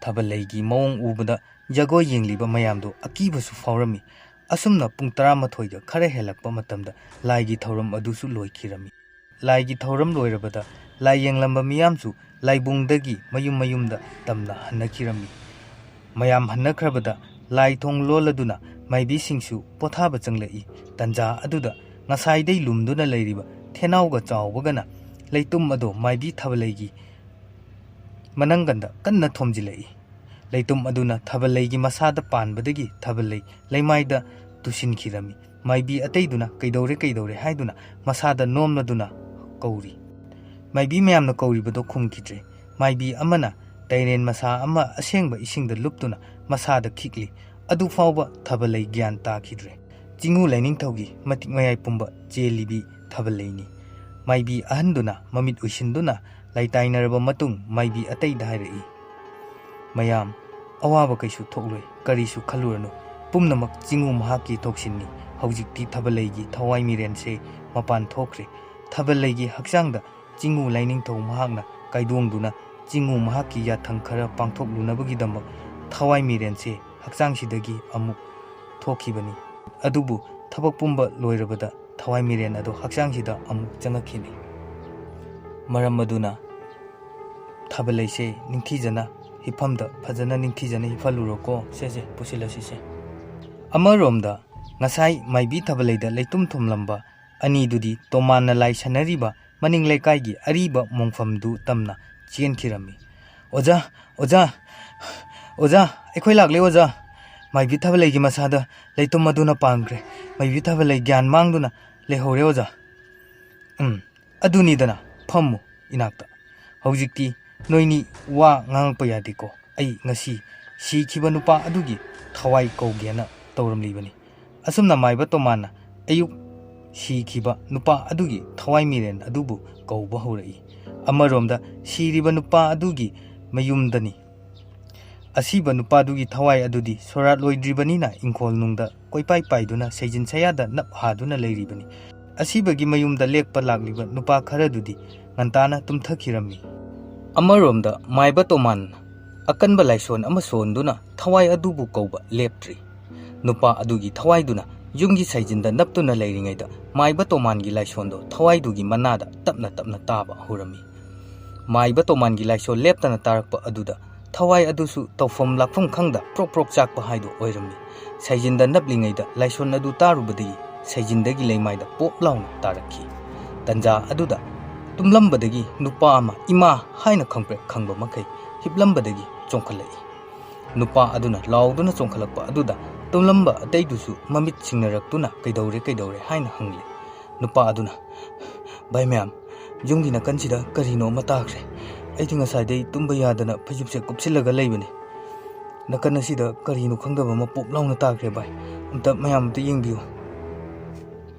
ꯊꯥꯕꯜꯂꯩꯒꯤ ꯃꯑꯣꯡ ꯎꯕꯗ ꯖꯒꯣꯏ ꯌꯦꯡꯂꯤꯕ ꯃꯌꯥꯝꯗꯨ ꯑꯀꯤꯕꯁꯨ ꯐꯥꯎꯔꯝꯃꯤ꯫ ꯑꯁꯨꯝꯅ ꯄꯨꯡ ꯇꯔꯥꯃꯥꯊꯣꯏꯒ ꯈꯔ ꯍꯦꯜꯂꯛꯄ ꯃꯇꯝꯗ ꯂꯥꯏꯒꯤ ꯊꯧꯔꯝ ꯑꯗꯨꯁꯨ ꯂꯣꯏꯈꯤꯔꯝꯃꯤ꯫ ꯂꯥꯏꯒꯤ ꯊꯧꯔꯝ ꯂꯣꯏꯔꯕꯗ ꯂꯥꯏ ꯌꯦꯡꯂꯝꯕ ꯃꯤꯌꯥꯝꯁꯨ ꯂꯥꯏꯕꯨꯡꯗꯒꯤ ꯃꯌꯨꯝ ꯃꯌꯨꯝꯗ ꯇꯝꯅ ꯍꯟꯅꯈꯤꯔꯝꯃꯤ꯫ ꯃꯌꯥꯝ ꯍꯟꯅꯈ꯭ꯔꯕꯗ ꯂꯥꯏ ꯊꯣꯡ ꯂꯣꯜꯂꯗꯨꯅ ꯃꯥꯏꯕꯤꯁꯤꯡꯁꯨ ꯄꯣꯊꯥꯕ ꯆꯪꯂꯛꯏ꯫ ꯇꯟꯖꯥ ꯑꯗꯨꯗ ꯉꯁꯥꯏꯗꯩ ꯂꯨꯝꯗꯨꯅ ꯂꯩꯔꯤꯕ ꯊꯦꯅꯥꯎꯒ ꯆꯥꯎꯕꯒꯅ ꯂꯩꯇꯨꯝ ꯑꯗꯣ ꯃꯥꯏꯕꯤ ꯊꯥꯕꯜꯂꯩꯒꯤ ꯃꯅꯪꯒꯟꯗ ꯀꯟꯅ ꯊꯣꯝꯖꯤꯜꯂꯛꯏ꯫ ꯂꯩꯇꯨꯝ ꯑꯗꯨꯅ ꯊꯥꯕꯜꯂꯩꯒꯤ ꯃꯁꯥꯗ ꯄꯥꯟꯕꯗꯒꯤ ꯊꯥꯕꯜꯂꯩ ꯂꯩꯃꯥꯏꯗ ꯇꯨꯁꯤꯟꯈꯤꯔꯝꯃꯤ꯫ ꯃꯥꯏꯕꯤ ꯑꯇꯩꯗꯨꯅ "ꯀꯩꯗꯧꯔꯦ, ꯀꯩꯗꯧꯔꯦ?" ꯍꯥꯏꯗꯨꯅ ꯃꯁꯥꯗ ꯅꯣꯝꯂꯗꯨꯅ ꯀꯧꯔꯤ꯫ ꯃꯥꯏꯕꯤ ꯃꯌꯥꯝꯅ ꯀꯧꯔꯤꯕꯗꯣ ꯈꯨꯝꯈꯤꯗ꯭ꯔꯦ꯫ ꯃꯥꯏꯕꯤ ꯑꯃꯅ ꯇꯩꯔꯦꯟ ꯃꯁꯥ ꯑꯃ ꯑꯁꯦꯡꯕ ꯏꯁꯤꯡꯗ ꯂꯨꯞꯇꯨꯅ ꯃꯁꯥꯗ ꯈꯤꯛꯂꯤ꯫ ꯑꯗꯨꯐꯥꯎꯕ ꯊꯥꯕꯜꯂꯩ ꯒ꯭ꯌꯥꯟ ꯇꯥꯈꯤꯗ꯭ꯔꯦ꯫ ꯆꯤꯡꯉꯨ ꯂꯥꯏꯅꯤꯡꯊꯧꯒꯤ ꯃꯇꯤꯛ ꯃꯌꯥꯏ ꯄꯨꯝꯕ ꯆꯦꯜꯂꯤꯕꯤ ꯊꯥꯕꯜꯂꯩꯅꯤ꯫ ꯃꯥꯏꯕꯤ ꯑꯍꯟꯗꯨꯅ ꯃꯃꯤꯠ ꯎꯏꯁꯤꯟꯗꯨꯅ ꯂꯥꯏꯇꯥꯏꯅꯔꯕ ꯃꯇꯨꯡ ꯃꯥꯏꯕꯤ ꯑꯇꯩꯗ ꯍꯥꯏꯔꯛꯏ, "ꯃꯌꯥꯝ, ꯑꯋꯥꯕ ꯀꯩꯁꯨ ꯊꯣꯛꯂꯣꯏ, ꯀꯔꯤꯁꯨ ꯈꯜꯂꯨꯔꯅꯨ꯫ ꯄꯨꯝꯅꯃꯛ ꯆꯤꯡꯉꯨ ꯃꯍꯥꯛꯀꯤ ꯊꯧꯁꯤꯟꯅꯤ꯫ ꯍꯧꯖꯤꯛꯇꯤ ꯊꯥꯕꯜꯂꯩꯒꯤ ꯊꯋꯥꯏ ꯃꯤꯔꯦꯟꯁꯦ ꯃꯄꯥꯟ ꯊꯣꯛꯈ꯭ꯔꯦ꯫ ꯊꯥꯕꯜꯂꯩꯒꯤ ꯍꯛꯆꯥꯡꯗ ꯆꯤꯡꯉꯨ ꯂꯥꯏꯅꯤꯡꯊꯧ ꯃꯍꯥꯛꯅ ꯀꯥꯏꯗꯣꯡꯗꯨꯅ ꯆꯤꯡꯉꯨ ꯃꯍꯥꯛꯀꯤ ꯌꯥꯊꯪ ꯈꯔ ꯄꯥꯡꯊꯣꯛꯂꯨꯅꯕꯒꯤꯗꯃꯛ ꯊꯋꯥꯏ ꯃꯤꯔꯦꯟꯁꯦ ꯍꯛꯆꯥꯡꯁꯤꯗꯒꯤ ꯑꯃꯨꯛ ꯊꯣꯛꯈꯤꯕꯅꯤ꯫ ꯑꯗꯨꯕꯨ ꯊꯕꯛ ꯄꯨꯝꯕ ꯂꯣꯏꯔꯕꯗ ꯊꯋꯥꯏ ꯃꯤꯔꯦꯟ ꯑꯗꯨ ꯍꯛꯆꯥꯡꯁꯤꯗ ꯑꯃꯨꯛ ꯆꯪꯉꯛꯈꯤꯅꯤ꯫ ꯃꯔꯝ ꯑꯗꯨꯅ ꯊꯥꯕꯜꯂꯩꯁꯦ ꯅꯤꯡꯊꯤꯖꯅ ꯍꯤꯞꯐꯝꯗ ꯐꯖꯅ ꯅꯤꯡꯊꯤꯖꯅ ꯍꯤꯞꯍꯜꯂꯨꯔꯣꯀꯣ꯫ ꯁꯦ, ꯁꯦ, ꯄꯨꯁꯤꯜꯂꯁꯤ ꯁꯦ"꯫ ꯑꯃꯔꯣꯝꯗ ꯉꯁꯥꯏ ꯃꯥꯏꯕꯤ ꯊꯥꯕꯜꯂꯩꯗ ꯂꯩꯇꯨꯝ ꯊꯨꯝꯂꯝꯕ ꯑꯅꯤꯗꯨꯗꯤ ꯇꯣꯃꯥꯟꯅ ꯂꯥꯏ ꯁꯥꯟꯅꯔꯤꯕ ꯃꯅꯤꯡ ꯂꯩꯀꯥꯏꯒꯤ ꯑꯔꯤꯕ ꯃꯣꯡꯐꯝꯗꯨ ꯇꯝꯅ ꯆꯦꯟꯈꯤꯔꯝꯃꯤ꯫ "ꯑꯣꯖꯥ, ꯑꯣꯖꯥ, ꯑꯣꯖꯥ, ꯑꯩꯈꯣꯏ ꯂꯥꯛꯂꯦ ꯑꯣꯖꯥ! ꯃꯥꯏꯕꯤ ꯊꯥꯕꯂꯩꯒꯤ ꯃꯁꯥꯗ ꯂꯩꯇꯨꯝ ꯑꯗꯨꯅ ꯄꯥꯟꯈ꯭ꯔꯦ꯫ ꯃꯥꯏꯕꯤ ꯊꯥꯕꯂꯩ ꯒ꯭ꯌꯥꯟ ꯃꯥꯡꯗꯨꯅ ꯂꯩꯍꯧꯔꯦ ꯑꯣꯖꯥ!" "ꯎꯝ, ꯑꯗꯨꯅꯤꯗꯅ, ꯐꯝꯃꯨ ꯏꯅꯥꯛꯇ꯫ ꯍꯧꯖꯤꯛꯇꯤ ꯅꯣꯏꯅꯤ ꯋꯥ ꯉꯥꯡꯉꯛꯄ ꯌꯥꯗꯦꯀꯣ꯫ ꯑꯩ ꯉꯁꯤ ꯁꯤꯈꯤꯕ ꯅꯨꯄꯥ ꯑꯗꯨꯒꯤ ꯊꯋꯥꯏ ꯀꯧꯒꯦꯅ ꯇꯧꯔꯝꯂꯤꯕꯅꯤ꯫" ꯑꯁꯨꯝꯅ ꯃꯥꯏꯕ ꯇꯣꯃꯥꯟꯅ ꯑꯌꯨꯛ ꯁꯤꯈꯤꯕ ꯅꯨꯄꯥ ꯑꯗꯨꯒꯤ ꯊꯋꯥꯏ ꯃꯤꯔꯦꯟ ꯑꯗꯨꯕꯨ ꯀꯧꯕ ꯍꯧꯔꯛꯏ꯫ ꯑꯃꯔꯣꯝꯗ ꯁꯤꯔꯤꯕ ꯅꯨꯄꯥ ꯑꯗꯨꯒꯤ ꯃꯌꯨꯝꯗꯅꯤ꯫ ꯑꯁꯤꯕ ꯅꯨꯄꯥꯗꯨꯒꯤ ꯊꯋꯥꯏ ꯑꯗꯨꯗꯤ ꯁꯣꯔꯥꯠ ꯂꯣꯏꯗ꯭ꯔꯤꯕꯅꯤꯅ ꯏꯪꯈꯣꯜ ꯅꯨꯡꯗ ꯀꯣꯏꯄꯥꯏ ꯄꯥꯏꯗꯨꯅ ꯁꯩꯖꯤꯟ ꯁꯌꯥꯗ ꯅꯞ ꯍꯥꯗꯨꯅ ꯂꯩꯔꯤꯕꯅꯤ꯫ ꯑꯁꯤꯕꯒꯤ ꯃꯌꯨꯝꯗ ꯂꯦꯛꯄ ꯂꯥꯛꯂꯤꯕ ꯅꯨꯄꯥ ꯈꯔꯗꯨꯗꯤ ꯉꯟꯇꯥꯅ ꯇꯨꯝꯊꯈꯤꯔꯝꯃꯤ꯫ ꯑꯃꯔꯣꯝꯗ ꯃꯥꯏꯕ ꯇꯣꯃꯥꯟ ꯑꯀꯟꯕ ꯂꯥꯏꯁꯣꯟ ꯑꯃ ꯁꯣꯟꯗꯨꯅ ꯊꯋꯥꯏ ꯑꯗꯨꯕꯨ ꯀꯧꯕ ꯂꯦꯞꯇ꯭ꯔꯤ꯫ ꯅꯨꯄꯥ ꯑꯗꯨꯒꯤ ꯊꯋꯥꯏꯗꯨꯅ ꯌꯨꯝꯒꯤ ꯁꯩꯖꯤꯟꯗ ꯅꯞꯇꯨꯅ ꯂꯩꯔꯤꯉꯩꯗ ꯃꯥꯏꯕ ꯇꯣꯃꯥꯟꯒꯤ ꯂꯥꯏꯁꯣꯟꯗꯣ ꯊꯋꯥꯏꯗꯨꯒꯤ ꯃꯅꯥꯗ ꯇꯞꯅ ꯇꯞꯅ ꯇꯥꯕ ꯍꯧꯔꯝꯃꯤ꯫ ꯃꯥꯏꯕ ꯇꯣꯃꯥꯟꯒꯤ ꯂꯥꯏꯁꯣꯟ ꯂꯦꯞꯇꯅ ꯇꯥꯔꯛꯄ ꯑꯗꯨꯗ ꯊꯋꯥꯏ ꯑꯗꯨꯁꯨ ꯇꯧꯐꯝ ꯂꯥꯛꯐꯝ ꯈꯪꯗ ꯄ꯭ꯔꯣꯛ ꯄ꯭ꯔꯣꯛ ꯆꯥꯛꯄ ꯍꯥꯏꯗꯨ ꯑꯣꯏꯔꯝꯃꯤ꯫ ꯁꯩꯖꯤꯟꯗ ꯅꯞꯂꯤꯉꯩꯗ ꯂꯥꯏꯁꯣꯟ ꯑꯗꯨ ꯇꯥꯔꯨꯕꯗꯒꯤ ꯁꯩꯖꯤꯟꯗꯒꯤ ꯂꯩꯃꯥꯏꯗ ꯄꯣꯞ ꯂꯥꯎꯅ ꯇꯥꯔꯛꯈꯤ꯫ ꯇꯟꯖꯥ ꯑꯗꯨꯗ ꯇꯨꯝꯂꯝꯕꯗꯒꯤ ꯅꯨꯄꯥ ꯑꯃ "ꯏꯃꯥ" ꯍꯥꯏꯅ ꯈꯪꯄ꯭ꯔꯦꯛ ꯈꯪꯕ ꯃꯈꯩ ꯍꯤꯞꯂꯝꯕꯗꯒꯤ ꯆꯣꯡꯈꯠꯂꯛꯏ꯫ ꯅꯨꯄꯥ ꯑꯗꯨꯅ ꯂꯥꯎꯗꯨꯅ ꯆꯣꯡꯈꯠꯂꯛꯄ ꯑꯗꯨꯗ ꯇꯨꯝꯂꯝꯕ ꯑꯇꯩꯗꯨꯁꯨ ꯃꯃꯤꯠ ꯁꯤꯡꯅꯔꯛꯇꯨꯅ "ꯀꯩꯗꯧꯔꯦ, ꯀꯩꯗꯧꯔꯦ?" ꯍꯥꯏꯅ ꯍꯪꯂꯤ꯫ ꯅꯨꯄꯥ ꯑꯗꯨꯅ, "ꯚꯥꯏ ꯃꯌꯥꯝ, ꯌꯨꯝꯒꯤ ꯅꯥꯀꯟꯁꯤꯗ ꯀꯔꯤꯅꯣ ꯑꯃ ꯇꯥꯈ꯭ꯔꯦ꯫ ꯑꯩꯗꯤ ꯉꯁꯥꯏꯗꯩ ꯇꯨꯝꯕ ꯌꯥꯗꯅ ꯐꯩꯖꯨꯞꯁꯦ ꯀꯨꯞꯁꯤꯜꯂꯒ ꯂꯩꯕꯅꯤ꯫ ꯅꯥꯀꯟ ꯑꯁꯤꯗ ꯀꯔꯤꯅꯣ ꯈꯪꯗꯕ ꯑꯃ ꯄꯣꯞ ꯂꯥꯎꯅ ꯇꯥꯈ꯭ꯔꯦ ꯚꯥꯏ꯫ ꯑꯝꯇ ꯃꯌꯥꯝ ꯑꯝꯇ ꯌꯦꯡꯕꯤꯌꯨ꯫"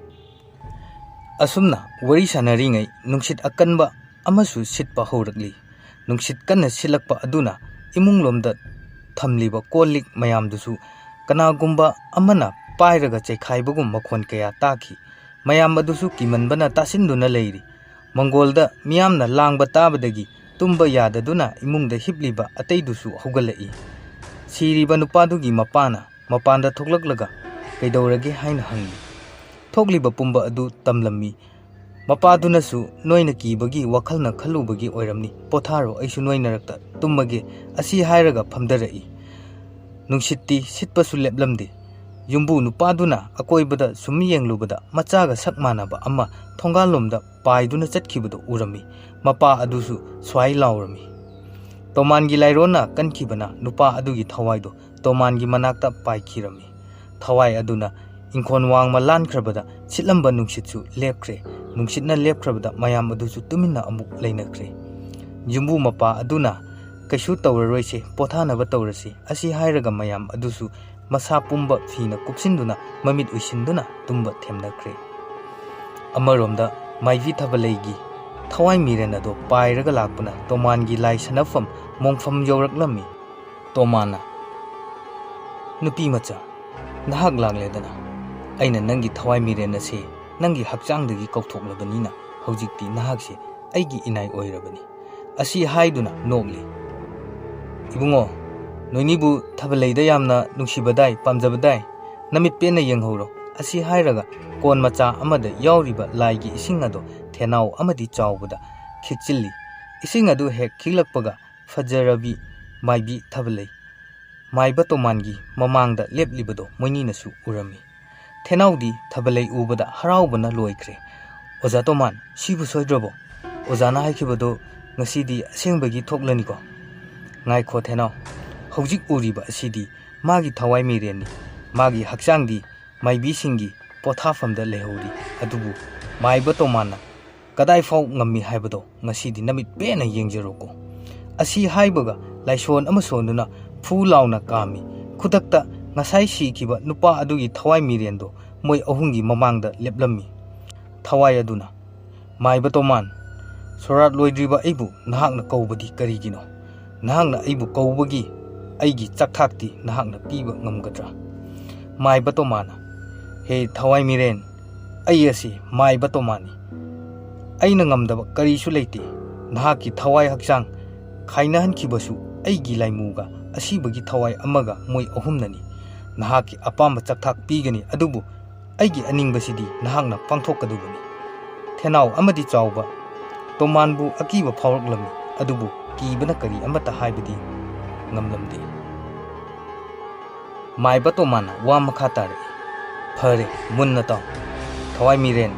ꯑꯁꯨꯝꯅ ꯋꯥꯔꯤ ꯁꯥꯟꯅꯔꯤꯉꯩ ꯅꯨꯡꯁꯤꯠ ꯑꯀꯟꯕ ꯑꯃꯁꯨ ꯁꯤꯠꯄ ꯍꯧꯔꯛꯂꯤ꯫ ꯅꯨꯡꯁꯤꯠ ꯀꯟꯅ ꯁꯤꯠꯂꯛꯄ ꯑꯗꯨꯅ ꯏꯃꯨꯡꯂꯣꯝꯗ ꯊꯝꯂꯤꯕ ꯀꯣꯜ ꯂꯤꯛ ꯃꯌꯥꯝꯗꯨꯁꯨ ꯀꯅꯥꯒꯨꯝꯕ ꯑꯃꯅ ꯄꯥꯏꯔꯒ ꯆꯩꯈꯥꯏꯕꯒꯨꯝ ꯃꯈꯣꯟ ꯀꯌꯥ ꯇꯥꯈꯤ꯫ ꯃꯌꯥꯝ ꯑꯗꯨꯁꯨ ꯀꯤꯃꯟꯕꯅ ꯇꯥꯁꯤꯟꯗꯨꯅ ꯂꯩꯔꯤ꯫ ꯃꯪꯒꯣꯜꯗ ꯃꯤꯌꯥꯝꯅ ꯂꯥꯡꯕ ꯇꯥꯕꯗꯒꯤ ꯇꯨꯝꯕ ꯌꯥꯗꯗꯨꯅ ꯏꯃꯨꯡꯗ ꯍꯤꯞꯂꯤꯕ ꯑꯇꯩꯗꯨꯁꯨ ꯍꯧꯒꯠꯂꯛꯏ꯫ ꯁꯤꯔꯤꯕ ꯅꯨꯄꯥꯗꯨꯒꯤ ꯃꯄꯥꯅ ꯃꯄꯥꯟꯗ ꯊꯣꯛꯂꯛꯂꯒ "ꯀꯩꯗꯧꯔꯒꯦ?" ꯍꯥꯏꯅ ꯍꯪꯂꯤ꯫ ꯊꯣꯛꯂꯤꯕ ꯄꯨꯝꯕ ꯑꯗꯨ ꯇꯝꯂꯝꯃꯤ꯫ ꯃꯄꯥꯗꯨꯅꯁꯨ "ꯅꯣꯏꯅ ꯀꯤꯕꯒꯤ ꯋꯥꯈꯜꯅ ꯈꯜꯂꯨꯕꯒꯤ ꯑꯣꯏꯔꯝꯅꯤ꯫ ꯄꯣꯊꯥꯔꯣ, ꯑꯩꯁꯨ ꯅꯣꯏ ꯅꯔꯛꯇ ꯇꯨꯝꯃꯒꯦ" ꯑꯁꯤ ꯍꯥꯏꯔꯒ ꯐꯝꯗꯔꯛꯏ꯫ ꯅꯨꯡꯁꯤꯠꯇꯤ ꯁꯤꯠꯄꯁꯨ ꯂꯦꯞꯂꯝꯗꯦ꯫ ꯌꯨꯝꯕꯨ ꯅꯨꯄꯥꯗꯨꯅ ꯑꯀꯣꯏꯕꯗ ꯁꯨꯝ ꯌꯦꯡꯂꯨꯕꯗ ꯃꯆꯥꯒ ꯁꯛ ꯃꯥꯟꯅꯕ ꯑꯃ ꯊꯣꯡꯒꯥꯜꯂꯣꯝꯗ ꯄꯥꯏꯗꯨꯅ ꯆꯠꯈꯤꯕꯗꯨ ꯎꯔꯝꯃꯤ꯫ ꯃꯄꯥ ꯑꯗꯨꯁꯨ ꯁ꯭ꯋꯥꯏ ꯂꯥꯎꯔꯝꯃꯤ꯫ ꯇꯣꯃꯥꯟꯒꯤ ꯂꯥꯏꯔꯣꯟꯅ ꯀꯟꯈꯤꯕꯅ ꯅꯨꯄꯥ ꯑꯗꯨꯒꯤ ꯊꯋꯥꯏꯗꯨ ꯇꯣꯃꯥꯟꯒꯤ ꯃꯅꯥꯛꯇ ꯄꯥꯏꯈꯤꯔꯝꯃꯤ꯫ ꯊꯋꯥꯏ ꯑꯗꯨꯅ ꯏꯪꯈꯣꯜ ꯋꯥꯡꯃ ꯂꯥꯟꯈ꯭ꯔꯕꯗ ꯁꯤꯠꯂꯝꯕ ꯅꯨꯡꯁꯤꯠꯁꯨ ꯂꯦꯞꯈ꯭ꯔꯦ꯫ ꯅꯨꯡꯁꯤꯠꯅ ꯂꯦꯞꯈ꯭ꯔꯕꯗ ꯃꯌꯥꯝ ꯑꯗꯨꯁꯨ ꯇꯨꯃꯤꯟꯅ ꯑꯃꯨꯛ ꯂꯩꯅꯈ꯭ꯔꯦ꯫ ꯌꯨꯝꯕꯨ ꯃꯄꯥ ꯑꯗꯨꯅ, "ꯀꯩꯁꯨ ꯇꯧꯔꯔꯣꯏꯁꯦ, ꯄꯣꯊꯥꯅꯕ ꯇꯧꯔꯁꯤ" ꯑꯁꯤ ꯍꯥꯏꯔꯒ ꯃꯌꯥꯝ ꯑꯗꯨꯁꯨ ꯃꯁꯥ ꯄꯨꯝꯕ ꯐꯤꯅ ꯀꯨꯞꯁꯤꯟꯗꯨꯅ ꯃꯃꯤꯠ ꯎꯏꯁꯤꯟꯗꯨꯅ ꯇꯨꯝꯕ ꯊꯦꯝꯅꯈ꯭ꯔꯦ꯫ ꯑꯃꯔꯣꯝꯗ ꯃꯥꯏꯕꯤ ꯊꯕꯂꯩꯒꯤ ꯊꯋꯥꯏ ꯃꯤꯔꯦꯟ ꯑꯗꯣ ꯄꯥꯏꯔꯒ ꯂꯥꯛꯄꯅ ꯇꯣꯃꯥꯟꯒꯤ ꯂꯥꯏ ꯁꯥꯟꯅꯐꯝ ꯃꯣꯡꯐꯝ ꯌꯧꯔꯛꯂꯝꯃꯤ꯫ ꯇꯣꯃꯥꯟꯅ, "ꯅꯨꯄꯤ ꯃꯆꯥ, ꯅꯍꯥꯛ ꯂꯥꯛꯂꯦꯗꯅ꯫ ꯑꯩꯅ ꯅꯪꯒꯤ ꯊꯋꯥꯏ ꯃꯤꯔꯦꯟ ꯑꯁꯤ ꯅꯪꯒꯤ ꯍꯛꯆꯥꯡꯗꯒꯤ ꯀꯧꯊꯣꯛꯂꯕꯅꯤꯅ ꯍꯧꯖꯤꯛꯇꯤ ꯅꯍꯥꯛꯁꯦ ꯑꯩꯒꯤ ꯏꯅꯥꯏ ꯑꯣꯏꯔꯕꯅꯤ" ꯑꯁꯤ ꯍꯥꯏꯗꯨꯅ ꯅꯣꯛꯂꯤ꯫ "ꯏꯕꯨꯡꯉꯣ, ꯅꯣꯏꯅꯤꯕꯨ ꯊꯕꯂꯩꯗ ꯌꯥꯝꯅ ꯅꯨꯡꯁꯤꯕꯗꯥꯏ, ꯄꯥꯝꯖꯕꯗꯥꯏ, ꯅꯃꯤꯠ ꯄꯦꯟꯅ ꯌꯦꯡꯍꯧꯔꯣ" ꯑꯁꯤ ꯍꯥꯏꯔꯒ ꯀꯣꯟ ꯃꯆꯥ ꯑꯃꯗ ꯌꯥꯎꯔꯤꯕ ꯂꯥꯏꯒꯤ ꯏꯁꯤꯡ ꯑꯗꯣ ꯊꯦꯅꯥꯎ ꯑꯃꯗꯤ ꯆꯥꯎꯕꯗ ꯈꯤꯛꯆꯤꯜꯂꯤ꯫ ꯏꯁꯤꯡ ꯑꯗꯨ ꯍꯦꯛ ꯈꯤꯛꯂꯛꯄꯒ ꯐꯖꯔꯕꯤ ꯃꯥꯏꯕꯤ ꯊꯕꯂꯩ ꯃꯥꯏꯕ ꯇꯣꯃꯥꯟꯒꯤ ꯃꯃꯥꯡꯗ ꯂꯦꯞꯂꯤꯕꯗꯣ ꯃꯣꯏꯅꯤꯅꯁꯨ ꯎꯔꯝꯃꯤ꯫ ꯊꯦꯅꯥꯎꯗꯤ ꯊꯕꯂꯩ ꯎꯕꯗ ꯍꯔꯥꯎꯕꯅ ꯂꯣꯏꯈ꯭ꯔꯦ꯫ "ꯑꯣꯖꯥ ꯇꯣꯃꯥꯟ, ꯁꯤꯕꯨ ꯁꯣꯏꯗ꯭ꯔꯕꯣ? ꯑꯣꯖꯥꯅ ꯍꯥꯏꯈꯤꯕꯗꯣ ꯉꯁꯤꯗꯤ ꯑꯁꯦꯡꯕꯒꯤ ꯊꯣꯛꯂꯅꯤꯀꯣ?" "ꯉꯥꯏꯈꯣ ꯊꯦꯅꯥꯎ, ꯍꯧꯖꯤꯛ ꯎꯔꯤꯕ ꯑꯁꯤꯗꯤ ꯃꯥꯒꯤ ꯊꯋꯥꯏ ꯃꯤꯔꯦꯟꯅꯤ꯫ ꯃꯥꯒꯤ ꯍꯛꯆꯥꯡꯗꯤ ꯃꯥꯏꯕꯤꯁꯤꯡꯒꯤ ꯄꯣꯊꯥꯐꯝꯗ ꯂꯩꯍꯧꯔꯤ꯫ ꯑꯗꯨꯕꯨ ꯃꯥꯏꯕ ꯇꯣꯃꯥꯟꯅ ꯀꯗꯥꯏꯐꯥꯎ ꯉꯝꯃꯤ ꯍꯥꯏꯕꯗꯣ ꯉꯁꯤꯗꯤ ꯅꯃꯤꯠ ꯄꯦꯟꯅ ꯌꯦꯡꯖꯔꯣꯀꯣ" ꯑꯁꯤ ꯍꯥꯏꯕꯒ ꯂꯥꯏꯁꯣꯟ ꯑꯃ ꯁꯣꯟꯗꯨꯅ ꯐꯨ ꯂꯥꯎꯅ ꯀꯥꯝꯃꯤ꯫ ꯈꯨꯗꯛꯇ ꯉꯁꯥꯏ ꯁꯤꯈꯤꯕ ꯅꯨꯄꯥ ꯑꯗꯨꯒꯤ ꯊꯋꯥꯏ ꯃꯤꯔꯦꯟꯗꯣ ꯃꯣꯏ ꯑꯍꯨꯝꯒꯤ ꯃꯃꯥꯡꯗ ꯂꯦꯞꯂꯝꯃꯤ꯫ ꯊꯋꯥꯏ ꯑꯗꯨꯅ, "ꯃꯥꯏꯕ ꯇꯣꯃꯥꯟ, ꯁꯣꯔꯥꯠ ꯂꯣꯏꯗ꯭ꯔꯤꯕ ꯑꯩꯕꯨ ꯅꯍꯥꯛꯅ ꯀꯧꯕꯗꯤ ꯀꯔꯤꯒꯤꯅꯣ? ꯅꯍꯥꯛꯅ ꯑꯩꯕꯨ ꯀꯧꯕꯒꯤ ꯑꯩꯒꯤ ꯆꯥꯛꯊꯥꯛꯇꯤ ꯅꯍꯥꯛꯅ ꯄꯤꯕ ꯉꯝꯒꯗ꯭ꯔꯥ?" ꯃꯥꯏꯕ ꯇꯣꯃꯥꯟꯅ, "ꯍꯦ ꯊꯋꯥꯏ ꯃꯤꯔꯦꯟ, ꯑꯩ ꯑꯁꯤ ꯃꯥꯏꯕ ꯇꯣꯃꯥꯟꯅꯤ꯫ ꯑꯩꯅ ꯉꯝꯗꯕ ꯀꯔꯤꯁꯨ ꯂꯩꯇꯦ꯫ ꯅꯍꯥꯛꯀꯤ ꯊꯋꯥꯏ ꯍꯛꯆꯥꯡ ꯈꯥꯏꯅꯍꯟꯈꯤꯕꯁꯨ ꯑꯩꯒꯤ ꯂꯥꯏꯃꯨꯒ ꯑꯁꯤꯕꯒꯤ ꯊꯋꯥꯏ ꯑꯃꯒ ꯃꯣꯏ ꯑꯍꯨꯝꯅꯅꯤ꯫ ꯅꯍꯥꯛꯀꯤ ꯑꯄꯥꯝꯕ ꯆꯥꯛꯊꯥꯛ ꯄꯤꯒꯅꯤ, ꯑꯗꯨꯕꯨ ꯑꯩꯒꯤ ꯑꯅꯤꯡꯕꯁꯤꯗꯤ ꯅꯍꯥꯛꯅ ꯄꯥꯡꯊꯣꯛꯀꯗꯧꯕꯅꯤ꯫" ꯊꯦꯅꯥꯎ ꯑꯃꯗꯤ ꯆꯥꯎꯕ ꯇꯣꯃꯥꯟꯕꯨ ꯑꯀꯤꯕ ꯐꯥꯎꯔꯛꯂꯝꯃꯤ, ꯑꯗꯨꯕꯨ ꯀꯤꯕꯅ ꯀꯔꯤ ꯑꯃꯠꯇ ꯍꯥꯏꯕꯗꯤ ꯉꯝꯂꯝꯗꯦ꯫ ꯃꯥꯏꯕ ꯇꯣꯃꯥꯟꯅ ꯋꯥ ꯃꯈꯥ ꯇꯥꯔꯛꯏ꯫ "ꯐꯔꯦ, ꯃꯨꯟꯅ ꯇꯥꯎ꯫ ꯊꯋꯥꯏ ꯃꯤꯔꯦꯟ,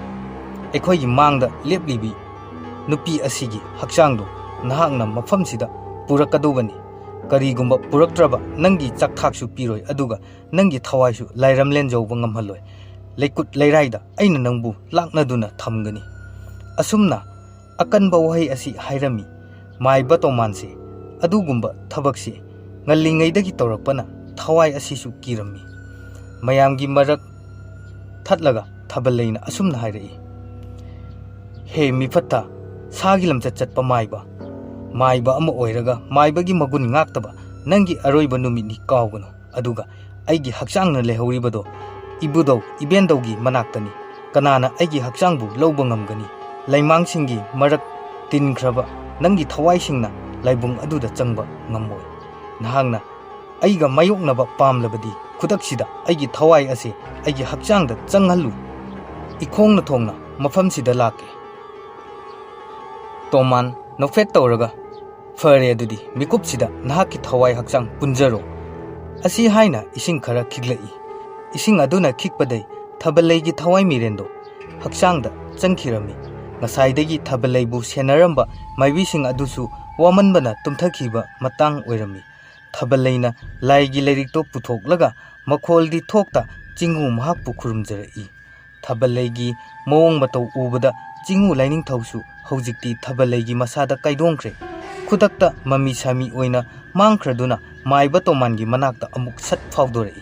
ꯑꯩꯈꯣꯏꯒꯤ ꯃꯥꯡꯗ ꯂꯦꯞꯂꯤꯕꯤ ꯅꯨꯄꯤ ꯑꯁꯤꯒꯤ ꯍꯛꯆꯥꯡꯗꯨ ꯅꯍꯥꯛꯅ ꯃꯐꯝꯁꯤꯗ ꯄꯨꯔꯛꯀꯗꯧꯕꯅꯤ꯫ ꯀꯔꯤꯒꯨꯝꯕ ꯄꯨꯔꯛꯇ꯭ꯔꯕ, ꯅꯪꯒꯤ ꯆꯥꯛꯊꯥꯛꯁꯨ ꯄꯤꯔꯣꯏ, ꯑꯗꯨꯒ ꯅꯪꯒꯤ ꯊꯋꯥꯏꯁꯨ ꯂꯥꯏꯔꯝꯂꯦꯟ ꯌꯧꯕ ꯉꯝꯍꯜꯂꯣꯏ꯫ ꯂꯩꯀꯨꯠ ꯂꯩꯔꯥꯏꯗ ꯑꯩꯅ ꯅꯪꯕꯨ ꯂꯥꯛꯅꯗꯨꯅ ꯊꯝꯒꯅꯤ"꯫ ꯑꯁꯨꯝꯅ ꯑꯀꯟꯕ ꯋꯥꯍꯩ ꯑꯁꯤ ꯍꯥꯏꯔꯝꯃꯤ꯫ ꯃꯥꯏꯕ ꯇꯣꯃꯥꯟꯁꯦ ꯑꯗꯨꯒꯨꯝꯕ ꯊꯕꯛꯁꯤ ꯉꯜꯂꯤꯉꯩꯗꯒꯤ ꯇꯧꯔꯛꯄꯅ ꯊꯋꯥꯏ ꯑꯁꯤꯁꯨ ꯀꯤꯔꯝꯃꯤ꯫ ꯃꯌꯥꯝꯒꯤ ꯃꯔꯛ ꯊꯠꯂꯒ ꯊꯥꯕꯜꯂꯩꯅ ꯑꯁꯨꯝꯅ ꯍꯥꯏꯔꯛꯏ, "ꯍꯦ ꯃꯤꯐꯠꯇ, ꯁꯥꯒꯤ ꯂꯝꯆꯠ ꯆꯠꯄ ꯃꯥꯏꯕ, ꯃꯥꯏꯕ ꯑꯃ ꯑꯣꯏꯔꯒ ꯃꯥꯏꯕꯒꯤ ꯃꯒꯨꯟ ꯉꯥꯛꯇꯕ ꯅꯪꯒꯤ ꯑꯔꯣꯏꯕ ꯅꯨꯃꯤꯠꯅꯤ ꯀꯥꯎꯒꯅꯨ꯫ ꯑꯗꯨꯒ ꯑꯩꯒꯤ ꯍꯛꯆꯥꯡꯅ ꯂꯩꯍꯧꯔꯤꯕꯗꯣ ꯏꯕꯨꯙꯧ ꯏꯕꯦꯟꯗꯧꯒꯤ ꯃꯅꯥꯛꯇꯅꯤ꯫ ꯀꯅꯥꯅ ꯑꯩꯒꯤ ꯍꯛꯆꯥꯡꯕꯨ ꯂꯧꯕ ꯉꯝꯒꯅꯤ? ꯂꯩꯃꯥꯡꯁꯤꯡꯒꯤ ꯃꯔꯛ ꯇꯤꯟꯈ꯭ꯔꯕ ꯅꯪꯒꯤ ꯊꯋꯥꯏꯁꯤꯡꯅ ꯂꯥꯏꯕꯨꯡ ꯑꯗꯨꯗ ꯆꯪꯕ ꯉꯝꯃꯣꯏ꯫ ꯅꯍꯥꯛꯅ ꯑꯩꯒ ꯃꯥꯌꯣꯛꯅꯕ ꯄꯥꯝꯂꯕꯗꯤ ꯈꯨꯗꯛꯁꯤꯗ ꯑꯩꯒꯤ ꯊꯋꯥꯏ ꯑꯁꯤ ꯑꯩꯒꯤ ꯍꯛꯆꯥꯡꯗ ꯆꯪꯍꯜꯂꯨ꯫ ꯏꯈꯣꯡꯅ ꯊꯣꯡꯅ ꯃꯐꯝꯁꯤꯗ ꯂꯥꯛꯀꯦ"꯫ ꯇꯣꯃꯥꯟ ꯅꯣꯛꯐꯦꯠ ꯇꯧꯔꯒ, "ꯐꯔꯦ, ꯑꯗꯨꯗꯤ ꯃꯤꯀꯨꯞꯁꯤꯗ ꯅꯍꯥꯛꯀꯤ ꯊꯋꯥꯏ ꯍꯛꯆꯥꯡ ꯄꯨꯟꯖꯔꯣ"꯫ ꯑꯁꯤ ꯍꯥꯏꯅ ꯏꯁꯤꯡ ꯈꯔ ꯈꯤꯛꯂꯛꯏ꯫ ꯏꯁꯤꯡ ꯑꯗꯨꯅ ꯈꯤꯛꯄꯗꯩ ꯊꯥꯕꯜꯂꯩꯒꯤ ꯊꯋꯥꯏ ꯃꯤꯔꯦꯟꯗꯣ ꯍꯛꯆꯥꯡꯗ ꯆꯪꯈꯤꯔꯝꯃꯤ꯫ ꯉꯁꯥꯏꯗꯒꯤ ꯊꯥꯕꯜꯂꯩꯕꯨ ꯁꯦꯟꯅꯔꯝꯕ ꯃꯥꯏꯕꯤꯁꯤꯡ ꯑꯗꯨꯁꯨ ꯋꯥꯃꯟꯕꯅ ꯇꯨꯝꯊꯈꯤꯕ ꯃꯇꯥꯡ ꯑꯣꯏꯔꯝꯃꯤ꯫ ꯊꯥꯕꯜꯂꯩꯅ ꯂꯥꯏꯒꯤ ꯂꯥꯏꯔꯤꯛꯇꯣ ꯄꯨꯊꯣꯛꯂꯒ ꯃꯈꯣꯜꯗꯤ ꯊꯣꯛꯇ ꯆꯤꯡꯉꯨ ꯃꯍꯥꯛꯄꯨ ꯈꯨꯔꯨꯝꯖꯔꯛꯏ꯫ ꯊꯥꯕꯜꯂꯩꯒꯤ ꯃꯑꯣꯡ ꯃꯇꯧ ꯎꯕꯗ ꯆꯤꯡꯉꯨ ꯂꯥꯏꯅꯤꯡꯊꯧꯁꯨ ꯍꯧꯖꯤꯛꯇꯤ ꯊꯥꯕꯜꯂꯩꯒꯤ ꯃꯁꯥꯗ ꯀꯥꯏꯗꯣꯡꯈ꯭ꯔꯦ꯫ ꯈꯨꯗꯛꯇ ꯃꯃꯤ ꯁꯥꯃꯤ ꯑꯣꯏꯅ ꯃꯥꯡꯈ꯭ꯔꯗꯨꯅ ꯃꯥꯏꯕ ꯇꯣꯃꯥꯟꯒꯤ ꯃꯅꯥꯛꯇ ꯑꯃꯨꯛ ꯁꯠ ꯐꯥꯎꯗꯣꯔꯛꯏ꯫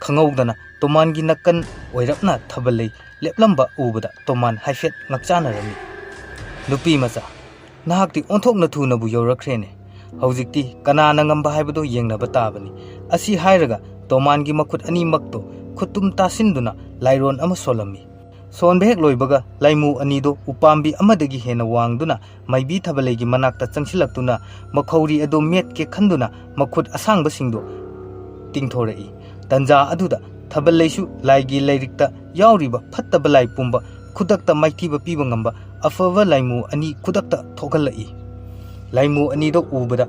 ꯈꯪꯍꯧꯗꯅ ꯇꯣꯃꯥꯟꯒꯤ ꯅꯥꯀꯟ ꯑꯣꯏꯔꯞꯅ ꯊꯥꯕꯜꯂꯩ ꯂꯦꯞꯂꯝꯕ ꯎꯕꯗ ꯇꯣꯃꯥꯟ ꯍꯥꯏꯐꯦꯠ ꯉꯛꯆꯥꯟꯅꯔꯝꯃꯤ꯫ "ꯅꯨꯄꯤ ꯃꯆꯥ, ꯅꯍꯥꯛꯇꯤ ꯑꯣꯟꯊꯣꯛꯅ ꯊꯨꯅꯕꯨ ꯌꯧꯔꯛꯈ꯭ꯔꯦꯅꯦ꯫ ꯍꯧꯖꯤꯛꯇꯤ ꯀꯅꯥꯅ ꯉꯝꯕ ꯍꯥꯏꯕꯗꯨ ꯌꯦꯡꯅꯕ ꯇꯥꯕꯅꯤ"꯫ ꯑꯁꯤ ꯍꯥꯏꯔꯒ ꯇꯣꯃꯥꯟꯒꯤ ꯃꯈꯨꯠ ꯑꯅꯤꯃꯛꯇꯨ ꯈꯨꯠꯇꯨꯝ ꯇꯥꯁꯤꯟꯗꯨꯅ ꯂꯥꯏꯔꯣꯟ ꯑꯃ ꯁꯣꯜꯂꯝꯃꯤ꯫ ꯁꯣꯟꯕ ꯍꯦꯛ ꯂꯣꯏꯕꯒ ꯂꯥꯏꯃꯨ ꯑꯅꯤꯗꯨ ꯎꯄꯥꯝꯕꯤ ꯑꯃꯗꯒꯤ ꯍꯦꯟꯅ ꯋꯥꯡꯗꯨꯅ ꯃꯥꯏꯕꯤ ꯊꯥꯕꯜꯂꯩꯒꯤ ꯃꯅꯥꯛꯇ ꯆꯪꯁꯤꯜꯂꯛꯇꯨꯅ ꯃꯈꯧꯔꯤ ꯑꯗꯨ ꯃꯦꯠꯀꯦ ꯈꯟꯗꯨꯅ ꯃꯈꯨꯠ ꯑꯁꯥꯡꯕꯁꯤꯡꯗꯨ ꯇꯤꯡꯊꯣꯔꯛꯏ꯫ ꯇꯟꯖꯥ ꯑꯗꯨꯗ ꯊꯥꯕꯜꯂꯩꯁꯨ ꯂꯥꯏꯒꯤ ꯂꯥꯏꯔꯤꯛꯇ ꯌꯥꯎꯔꯤꯕ ꯐꯠꯇꯕ ꯂꯥꯏ ꯄꯨꯝꯕ ꯈꯨꯗꯛꯇ ꯃꯥꯏꯊꯤꯕ ꯄꯤꯕ ꯉꯝꯕ ꯑꯐꯕ ꯂꯥꯏꯃꯨ ꯑꯅꯤ ꯈꯨꯗꯛꯇ ꯊꯣꯛꯍꯜꯂꯛꯏ꯫ ꯂꯥꯏꯃꯨ ꯑꯅꯤꯗꯨ ꯎꯕꯗ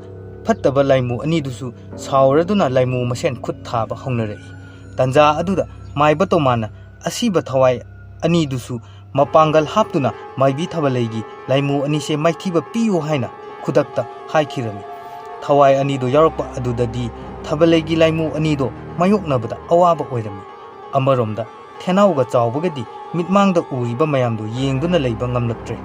ꯐꯠꯇꯕ ꯂꯥꯏꯃꯨ ꯑꯅꯤꯗꯨꯁꯨ ꯁꯥꯎꯔꯗꯨꯅ ꯂꯥꯏꯃꯨ ꯃꯁꯦꯟ ꯈꯨꯠ ꯊꯥꯕ ꯍꯧꯅꯔꯛꯏ꯫ ꯇꯟꯖꯥ ꯑꯗꯨꯗ ꯃꯥꯏꯕ ꯇꯣꯃꯥꯟꯅ ꯑꯁꯤꯕ ꯊꯋꯥꯏ ꯑꯅꯤꯗꯨꯁꯨ ꯃꯄꯥꯡꯒꯜ ꯍꯥꯞꯇꯨꯅ ꯃꯥꯏꯕꯤ ꯊꯕꯂꯩꯒꯤ ꯂꯥꯏꯃꯨ ꯑꯅꯤꯁꯦ ꯃꯥꯏꯊꯤꯕ ꯄꯤꯌꯨ ꯍꯥꯏꯅ ꯈꯨꯗꯛꯇ ꯍꯥꯏꯈꯤꯔꯝꯃꯤ꯫ ꯊꯋꯥꯏ ꯑꯅꯤꯗꯣ ꯌꯥꯎꯔꯛꯄ ꯑꯗꯨꯗꯗꯤ ꯊꯕꯂꯩꯒꯤ ꯂꯥꯏꯃꯨ ꯑꯅꯤꯗꯣ ꯃꯥꯌꯣꯛꯅꯕꯗ ꯑꯋꯥꯕ ꯑꯣꯏꯔꯝꯃꯤ꯫ ꯑꯃꯔꯣꯝꯗ ꯊꯦꯅꯥꯎꯒ ꯆꯥꯎꯕꯒꯗꯤ ꯃꯤꯠꯃꯥꯡꯗ ꯎꯔꯤꯕ ꯃꯌꯥꯝꯗꯨ ꯌꯦꯡꯗꯨꯅ ꯂꯩꯕ ꯉꯝꯂꯛꯇ꯭ꯔꯦ꯫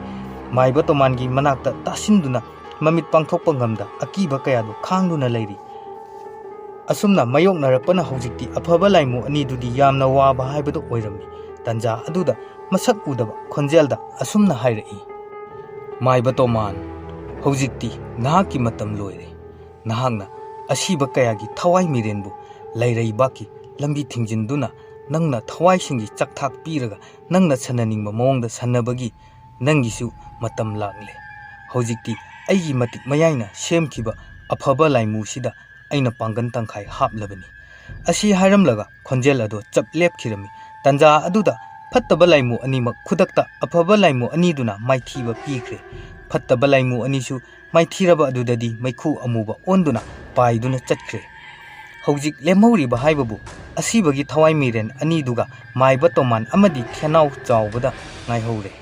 ꯃꯥꯏꯕ ꯇꯣꯃꯥꯟꯒꯤ ꯃꯅꯥꯛꯇ ꯇꯥꯁꯤꯟꯗꯨꯅ ꯃꯃꯤꯠ ꯄꯥꯡꯊꯣꯛꯄ ꯉꯝꯗ ꯑꯀꯤꯕ ꯀꯌꯥꯗꯨ ꯈꯥꯡꯗꯨꯅ ꯂꯩꯔꯤ꯫ ꯑꯁꯨꯝꯅ ꯃꯥꯌꯣꯛꯅꯔꯛꯄꯅ ꯍꯧꯖꯤꯛꯇꯤ ꯑꯐꯕ ꯂꯥꯏꯃꯨ ꯑꯅꯤꯗꯨꯗꯤ ꯌꯥꯝꯅ ꯋꯥꯕ ꯍꯥꯏꯕꯗꯨ ꯑꯣꯏꯔꯝꯃꯤ꯫ ꯇꯟꯖꯥ ꯑꯗꯨꯗ ꯃꯁꯛ ꯎꯗꯕ ꯈꯣꯟꯖꯦꯜꯗ ꯑꯁꯨꯝꯅ ꯍꯥꯏꯔꯛꯏ, "ꯃꯥꯏꯕ ꯇꯣꯃꯥꯟ, ꯍꯧꯖꯤꯛꯇꯤ ꯅꯍꯥꯛꯀꯤ ꯃꯇꯝ ꯂꯣꯏꯔꯦ꯫ ꯅꯍꯥꯛꯅ ꯑꯁꯤꯕ ꯀꯌꯥꯒꯤ ꯊꯋꯥꯏ ꯃꯤꯔꯦꯟꯕꯨ ꯂꯩꯔꯩꯕꯥꯛꯀꯤ ꯂꯝꯕꯤ ꯊꯤꯡꯖꯤꯟꯗꯨꯅ ꯅꯪꯅ ꯊꯋꯥꯏꯁꯤꯡꯒꯤ ꯆꯥꯛꯊꯥꯛ ꯄꯤꯔꯒ ꯅꯪꯅ ꯁꯥꯟꯅꯅꯤꯡꯕ ꯃꯑꯣꯡꯗ ꯁꯥꯟꯅꯕꯒꯤ ꯅꯪꯒꯤꯁꯨ ꯃꯇꯝ ꯂꯥꯛꯂꯦ꯫ ꯍꯧꯖꯤꯛꯇꯤ ꯑꯩꯒꯤ ꯃꯇꯤꯛ ꯃꯌꯥꯏꯅ ꯁꯦꯝꯈꯤꯕ ꯑꯐꯕ ꯂꯥꯏꯃꯨꯁꯤꯗ ꯑꯩꯅ ꯄꯥꯡꯒꯜ ꯇꯪꯈꯥꯏ ꯍꯥꯞꯂꯕꯅꯤ"꯫ ꯑꯁꯤ ꯍꯥꯏꯔꯝꯂꯒ ꯈꯣꯟꯖꯦꯜ ꯑꯗꯨ ꯆꯞ ꯂꯦꯞꯈꯤꯔꯝꯃꯤ꯫ ꯇꯟꯖꯥ ꯑꯗꯨꯗ ꯐꯠꯇꯕ ꯂꯥꯏꯃꯨ ꯑꯅꯤꯃꯛ ꯈꯨꯗꯛꯇ ꯑꯐꯕ ꯂꯥꯏꯃꯨ ꯑꯅꯤꯗꯨꯅ ꯃꯥꯏꯊꯤꯕ ꯄꯤꯈ꯭ꯔꯦ꯫ ꯐꯠꯇꯕ ꯂꯥꯏꯃꯨ ꯑꯅꯤꯁꯨ ꯃꯥꯏꯊꯤꯔꯕ ꯑꯗꯨꯗꯗꯤ ꯃꯩꯈꯨ ꯑꯃꯨꯕ ꯑꯣꯟꯗꯨꯅ ꯄꯥꯏꯗꯨꯅ ꯆꯠꯈ꯭ꯔꯦ꯫ ꯍꯧꯖꯤꯛ ꯂꯦꯝꯍꯧꯔꯤꯕ ꯍꯥꯏꯕꯕꯨ ꯑꯁꯤꯕꯒꯤ ꯊꯋꯥꯏ ꯃꯤꯔꯦꯟ ꯑꯅꯤꯗꯨꯒ ꯃꯥꯏꯕ ꯇꯣꯃꯥꯟ ꯑꯃꯗꯤ ꯊꯦꯅꯥꯎ ꯆꯥꯎꯕꯗ ꯉꯥꯏꯍꯧꯔꯦ꯫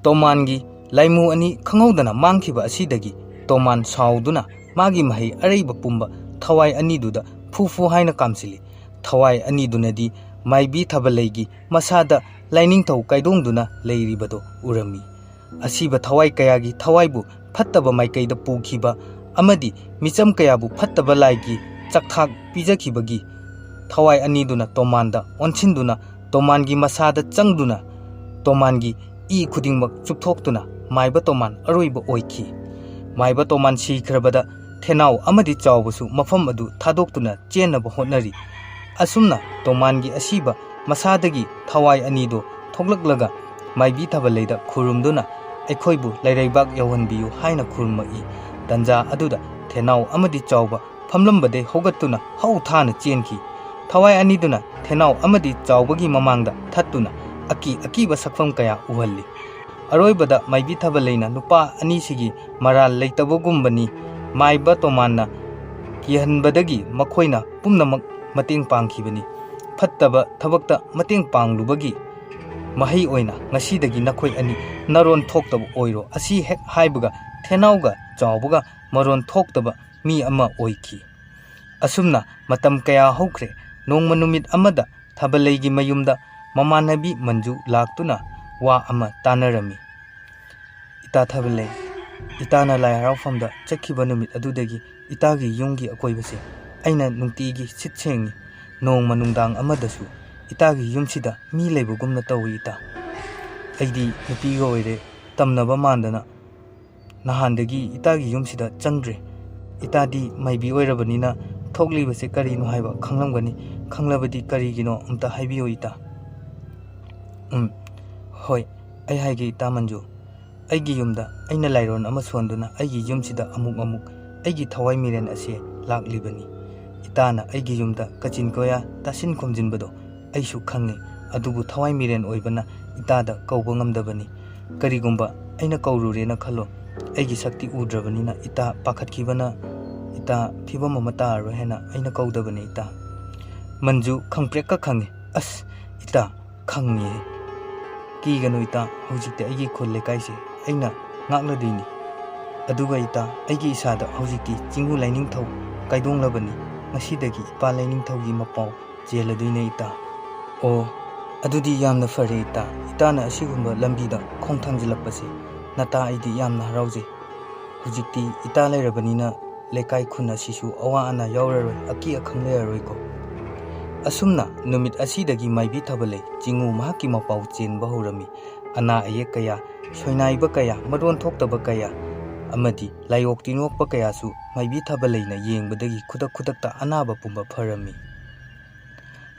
ꯇꯣꯃꯥꯟꯒꯤ ꯂꯥꯏꯃꯨ ꯑꯅꯤ ꯈꯪꯍꯧꯗꯅ ꯃꯥꯡꯈꯤꯕ ꯑꯁꯤꯗꯒꯤ ꯇꯣꯃꯥꯟ ꯁꯥꯎꯗꯨꯅ ꯃꯥꯒꯤ ꯃꯍꯩ ꯑꯔꯩꯕ ꯄꯨꯝꯕ ꯊꯋꯥꯏ ꯑꯅꯤꯗꯨꯗ ꯐꯨ ꯐꯨ ꯍꯥꯏꯅ ꯀꯥꯝꯁꯤꯜꯂꯤ꯫ ꯊꯋꯥꯏ ꯑꯅꯤꯗꯨꯅꯗꯤ ꯃꯥꯏꯕꯤ ꯊꯕꯂꯩꯒꯤ ꯃꯁꯥꯗ ꯂꯥꯏꯅꯤꯡꯊꯧ ꯀꯥꯏꯗꯣꯡꯗꯨꯅ ꯂꯩꯔꯤꯕꯗꯣ ꯎꯔꯝꯃꯤ꯫ ꯑꯁꯤꯕ ꯊꯋꯥꯏ ꯀꯌꯥꯒꯤ ꯊꯋꯥꯏꯕꯨ ꯐꯠꯇꯕ ꯃꯥꯏꯀꯩꯗ ꯄꯨꯈꯤꯕ ꯑꯃꯗꯤ ꯃꯤꯆꯝ ꯀꯌꯥꯕꯨ ꯐꯠꯇꯕ ꯂꯥꯏꯒꯤ ꯆꯥꯛꯊꯥꯛ ꯄꯤꯖꯈꯤꯕꯒꯤ ꯊꯋꯥꯏ ꯑꯅꯤꯗꯨꯅ ꯇꯣꯃꯥꯟꯗ ꯑꯣꯟꯁꯤꯟꯗꯨꯅ ꯇꯣꯃꯥꯟꯒꯤ ꯃꯁꯥꯗ ꯆꯪꯗꯨꯅ ꯇꯣꯃꯥꯟꯒꯤ ꯏ ꯈꯨꯗꯤꯡꯃꯛ ꯆꯨꯞꯊꯣꯛꯇꯨꯅ ꯃꯥꯏꯕ ꯇꯣꯃꯥꯟ ꯑꯔꯣꯏꯕ ꯑꯣꯏꯈꯤ꯫ ꯃꯥꯏꯕ ꯇꯣꯃꯥꯟ ꯁꯤꯈ꯭ꯔꯕꯗ ꯊꯦꯅꯥꯎ ꯑꯃꯗꯤ ꯆꯥꯎꯕꯁꯨ ꯃꯐꯝ ꯑꯗꯨ ꯊꯥꯗꯣꯛꯇꯨꯅ ꯆꯦꯟꯅꯕ ꯍꯣꯠꯅꯔꯤ꯫ ꯑꯁꯨꯝꯅ ꯇꯣꯃꯥꯟꯒꯤ ꯑꯁꯤꯕ ꯃꯁꯥꯗꯒꯤ ꯊꯋꯥꯏ ꯑꯅꯤꯗꯣ ꯊꯣꯛꯂꯛꯂꯒ ꯃꯥꯏꯕꯤ ꯊꯕꯂꯩꯗ ꯈꯨꯔꯨꯝꯗꯨꯅ "ꯑꯩꯈꯣꯏꯕꯨ ꯂꯩꯔꯩꯕꯥꯛ ꯌꯧꯍꯟꯕꯤꯌꯨ" ꯍꯥꯏꯅ ꯈꯨꯔꯨꯝꯃꯛꯏ꯫ ꯇꯟꯖꯥ ꯑꯗꯨꯗ ꯊꯦꯅꯥꯎ ꯑꯃꯗꯤ ꯆꯥꯎꯕ ꯐꯝꯂꯝꯕꯗꯩ ꯍꯧꯒꯠꯇꯨꯅ ꯍꯧ ꯊꯥꯅ ꯆꯦꯟꯈꯤ꯫ ꯊꯋꯥꯏ ꯑꯅꯤꯗꯨꯅ ꯊꯦꯅꯥꯎ ꯑꯃꯗꯤ ꯆꯥꯎꯕꯒꯤ ꯃꯃꯥꯡꯗ ꯊꯠꯇꯨꯅ ꯑꯀꯤ ꯑꯀꯤꯕ ꯁꯛꯐꯝ ꯀꯌꯥ ꯎꯍꯜꯂꯤ꯫ ꯑꯔꯣꯏꯕꯗ ꯃꯥꯏꯕꯤ ꯊꯥꯕꯂꯩꯅ ꯅꯨꯄꯥ ꯑꯅꯤꯁꯤꯒꯤ ꯃꯔꯥꯜ ꯂꯩꯇꯕꯒꯨꯝꯕꯅꯤ, ꯃꯥꯏꯕ ꯇꯣꯃꯥꯟꯅ ꯀꯤꯍꯟꯕꯗꯒꯤ ꯃꯈꯣꯏꯅ ꯄꯨꯝꯅꯃꯛ ꯃꯇꯦꯡ ꯄꯥꯡꯈꯤꯕꯅꯤ꯫ ꯐꯠꯇꯕ ꯊꯕꯛꯇ ꯃꯇꯦꯡ ꯄꯥꯡꯂꯨꯕꯒꯤ ꯃꯍꯩ ꯑꯣꯏꯅ ꯉꯁꯤꯗꯒꯤ ꯅꯈꯣꯏ ꯑꯅꯤ ꯅꯔꯣꯟ ꯊꯣꯛꯇꯕ ꯑꯣꯏꯔꯣ꯫ ꯑꯁꯤ ꯍꯦꯛ ꯍꯥꯏꯕꯒ ꯊꯦꯅꯥꯎꯒ ꯆꯥꯎꯕꯒ ꯃꯔꯣꯟ ꯊꯣꯛꯇꯕ ꯃꯤ ꯑꯃ ꯑꯣꯏꯈꯤ꯫ ꯑꯁꯨꯝꯅ ꯃꯇꯝ ꯀꯌꯥ ꯍꯧꯈ꯭ꯔꯦ꯫ ꯅꯣꯡꯃ ꯅꯨꯃꯤꯠ ꯑꯃꯗ ꯊꯥꯕꯂꯩꯒꯤ ꯃꯌꯨꯝꯗ ꯃꯃꯥꯟꯅꯕꯤ ꯃꯟꯖꯨ ꯂꯥꯛꯇꯨꯅ ꯋꯥ ꯑꯃ ꯇꯥꯟꯅꯔꯝꯃꯤ꯫ "ꯏꯇꯥ ꯊꯥꯕꯂꯩ, ꯏꯇꯥꯅ ꯂꯥꯏ ꯍꯔꯥꯎꯐꯝꯗ ꯆꯠꯈꯤꯕ ꯅꯨꯃꯤꯠ ꯑꯗꯨꯗꯒꯤ ꯏꯇꯥꯒꯤ ꯌꯨꯝꯒꯤ ꯑꯀꯣꯏꯕꯁꯦ ꯑꯩꯅ ꯅꯨꯡꯇꯤꯒꯤ ꯁꯤꯠ ꯁꯦꯡꯉꯤ꯫ ꯅꯣꯡꯃ ꯅꯨꯡꯗꯥꯡ ꯑꯃꯗꯁꯨ ꯏꯇꯥꯒꯤ ꯌꯨꯝꯁꯤꯗ ꯃꯤ ꯂꯩꯕꯒꯨꯝꯅ ꯇꯧꯏ ꯏꯇꯥ꯫ ꯑꯩꯗꯤ ꯅꯨꯄꯤꯒ ꯑꯣꯏꯔꯦ, ꯇꯝꯅꯕ ꯃꯥꯟꯗꯅ ꯅꯍꯥꯟꯗꯒꯤ ꯏꯇꯥꯒꯤ ꯌꯨꯝꯁꯤꯗ ꯆꯪꯗ꯭ꯔꯦ꯫ ꯏꯇꯥꯗꯤ ꯃꯥꯏꯕꯤ ꯑꯣꯏꯔꯕꯅꯤꯅ ꯊꯣꯛꯂꯤꯕꯁꯦ ꯀꯔꯤꯅꯣ ꯍꯥꯏꯕ ꯈꯪꯂꯝꯒꯅꯤ꯫ ꯈꯪꯂꯕꯗꯤ ꯀꯔꯤꯒꯤꯅꯣ ꯑꯝꯇ ꯍꯥꯏꯕꯤꯌꯨ ꯏꯇꯥ꯫" "ꯎꯝ, ꯍꯣꯏ, ꯑꯩ ꯍꯥꯏꯒꯦ ꯏꯇꯥ ꯃꯟꯖꯨ꯫ ꯑꯩꯒꯤ ꯌꯨꯝꯗ ꯑꯩꯅ ꯂꯥꯏꯔꯣꯟ ꯑꯃ ꯁꯣꯟꯗꯨꯅ ꯑꯩꯒꯤ ꯌꯨꯝꯁꯤꯗ ꯑꯃꯨꯛ ꯑꯃꯨꯛ ꯑꯩꯒꯤ ꯊꯋꯥꯏ ꯃꯤꯔꯦꯟ ꯑꯁꯦ ꯂꯥꯛꯂꯤꯕꯅꯤ꯫ ꯏꯇꯥꯅ ꯑꯩꯒꯤ ꯌꯨꯝꯗ ꯀꯥꯆꯤꯟ ꯀꯣꯌꯥ ꯇꯥꯁꯤꯟ ꯈꯣꯝꯖꯤꯟꯕꯗꯣ ꯑꯩꯁꯨ ꯈꯪꯉꯤ, ꯑꯗꯨꯕꯨ ꯊꯋꯥꯏ ꯃꯤꯔꯦꯟ ꯑꯣꯏꯕꯅ ꯏꯇꯥꯗ ꯀꯧꯕ ꯉꯝꯗꯕꯅꯤ꯫ ꯀꯔꯤꯒꯨꯝꯕ ꯑꯩꯅ ꯀꯧꯔꯨꯔꯦꯅ ꯈꯜꯂꯣ, ꯑꯩꯒꯤ ꯁꯛꯇꯤ ꯎꯗ꯭ꯔꯕꯅꯤꯅ ꯏꯇꯥ ꯄꯥꯈꯠꯈꯤꯕꯅ ꯏꯇꯥ ꯐꯤꯕꯝ ꯑꯃ ꯇꯥꯔꯔꯣꯏ ꯍꯥꯏꯅ ꯑꯩꯅ ꯀꯧꯗꯕꯅꯤ ꯏꯇꯥ꯫" ꯃꯟꯖꯨ ꯈꯪꯄ꯭ꯔꯦꯛꯀ ꯈꯪꯉꯤ꯫ "ꯑꯁ ꯏꯇꯥ, ꯈꯪꯉꯤꯍꯦ꯫ ꯀꯤꯒꯅꯨ ꯏꯇꯥ, ꯍꯧꯖꯤꯛꯇꯤ ꯑꯩꯒꯤ ꯈꯨꯜ ꯂꯩꯀꯥꯏꯁꯦ ꯑꯩꯅ ꯉꯥꯛꯂꯗꯣꯏꯅꯤ꯫ ꯑꯗꯨꯒ ꯏꯇꯥ, ꯑꯩꯒꯤ ꯏꯁꯥꯗ ꯍꯧꯖꯤꯛꯇꯤ ꯆꯤꯡꯉꯨ ꯂꯥꯏꯅꯤꯡꯊꯧ ꯀꯥꯏꯗꯣꯡꯂꯕꯅꯤ꯫ ꯉꯁꯤꯗꯒꯤ ꯏꯄꯥ ꯂꯥꯏꯅꯤꯡꯊꯧꯒꯤ ꯃꯄꯥꯎ ꯆꯦꯜꯂꯗꯣꯏꯅꯦ ꯏꯇꯥ꯫" "ꯑꯣ, ꯑꯗꯨꯗꯤ ꯌꯥꯝꯅ ꯐꯔꯦ ꯏꯇꯥ꯫ ꯏꯇꯥꯅ ꯑꯁꯤꯒꯨꯝꯕ ꯂꯝꯕꯤꯗ ꯈꯣꯡ ꯊꯥꯡꯖꯤꯜꯂꯛꯄꯁꯦ ꯅꯇꯥ ꯑꯩꯗꯤ ꯌꯥꯝꯅ ꯍꯔꯥꯎꯖꯩ꯫ ꯍꯧꯖꯤꯛꯇꯤ ꯏꯇꯥ ꯂꯩꯔꯕꯅꯤꯅ ꯂꯩꯀꯥꯏ ꯈꯨꯟ ꯑꯁꯤꯁꯨ ꯑꯋꯥ ꯑꯅꯥ ꯌꯥꯎꯔꯔꯣꯏ, ꯑꯀꯤ ꯑꯈꯪ ꯂꯩꯔꯔꯣꯏꯀꯣ꯫" ꯑꯁꯨꯝꯅ ꯅꯨꯃꯤꯠ ꯑꯁꯤꯗꯒꯤ ꯃꯥꯏꯕꯤ ꯊꯥꯕꯂꯩ ꯆꯤꯡꯉꯨ ꯃꯍꯥꯛꯀꯤ ꯃꯄꯥꯎ ꯆꯦꯟꯕ ꯍꯧꯔꯝꯃꯤ꯫ ꯑꯅꯥ ꯑꯌꯦꯛ ꯀꯌꯥ, ꯁꯣꯏꯅꯥꯏꯕ ꯀꯌꯥ, ꯃꯔꯣꯟ ꯊꯣꯛꯇꯕ ꯀꯌꯥ ꯑꯃꯗꯤ ꯂꯥꯏꯑꯣꯛ ꯇꯤꯟꯑꯣꯛꯄ ꯀꯌꯥꯁꯨ ꯃꯥꯏꯕꯤ ꯊꯥꯕꯂꯩꯅ ꯌꯦꯡꯕꯗꯒꯤ ꯈꯨꯗꯛ ꯈꯨꯗꯛꯇ ꯑꯅꯥꯕ ꯄꯨꯝꯕ ꯐꯔꯝꯃꯤ꯫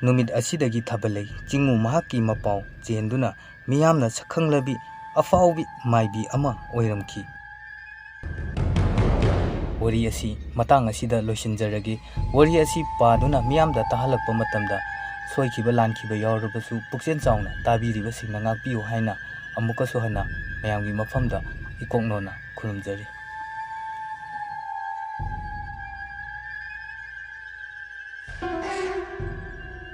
ꯅꯨꯃꯤꯠ ꯑꯁꯤꯗꯒꯤ ꯊꯥꯕꯂꯩ ꯆꯤꯡꯉꯨ ꯃꯍꯥꯛꯀꯤ ꯃꯄꯥꯎ ꯆꯦꯟꯗꯨꯅ ꯃꯤꯌꯥꯝꯅ ꯁꯛꯈꯪꯂꯕꯤ ꯑꯐꯥꯎꯕꯤ ꯃꯥꯏꯕꯤ ꯑꯃ ꯑꯣꯏꯔꯝꯈꯤ꯫ ꯋꯥꯔꯤ ꯑꯁꯤ ꯃꯇꯥꯡ ꯑꯁꯤꯗ ꯂꯣꯏꯁꯤꯟꯖꯔꯒꯦ꯫ ꯋꯥꯔꯤ ꯑꯁꯤ ꯄꯥꯗꯨꯅ ꯃꯤꯌꯥꯝꯗ ꯇꯥꯍꯜꯂꯛꯄ ꯃꯇꯝꯗ ꯁꯣꯏꯈꯤꯕ ꯂꯥꯟꯈꯤꯕ ꯌꯥꯎꯔꯕꯁꯨ ꯄꯨꯛꯆꯦꯜ ꯆꯥꯎꯅ ꯇꯥꯕꯤꯔꯤꯕꯁꯤꯡꯅ ꯉꯥꯛꯄꯤꯌꯨ ꯍꯥꯏꯅ ꯑꯃꯨꯛꯀꯁꯨ ꯍꯟꯅ ꯃꯌꯥꯝꯒꯤ ꯃꯐꯝꯗ ꯏꯀꯣꯛꯅꯣꯅ ꯈꯨꯔꯨꯝꯖꯔꯤ꯫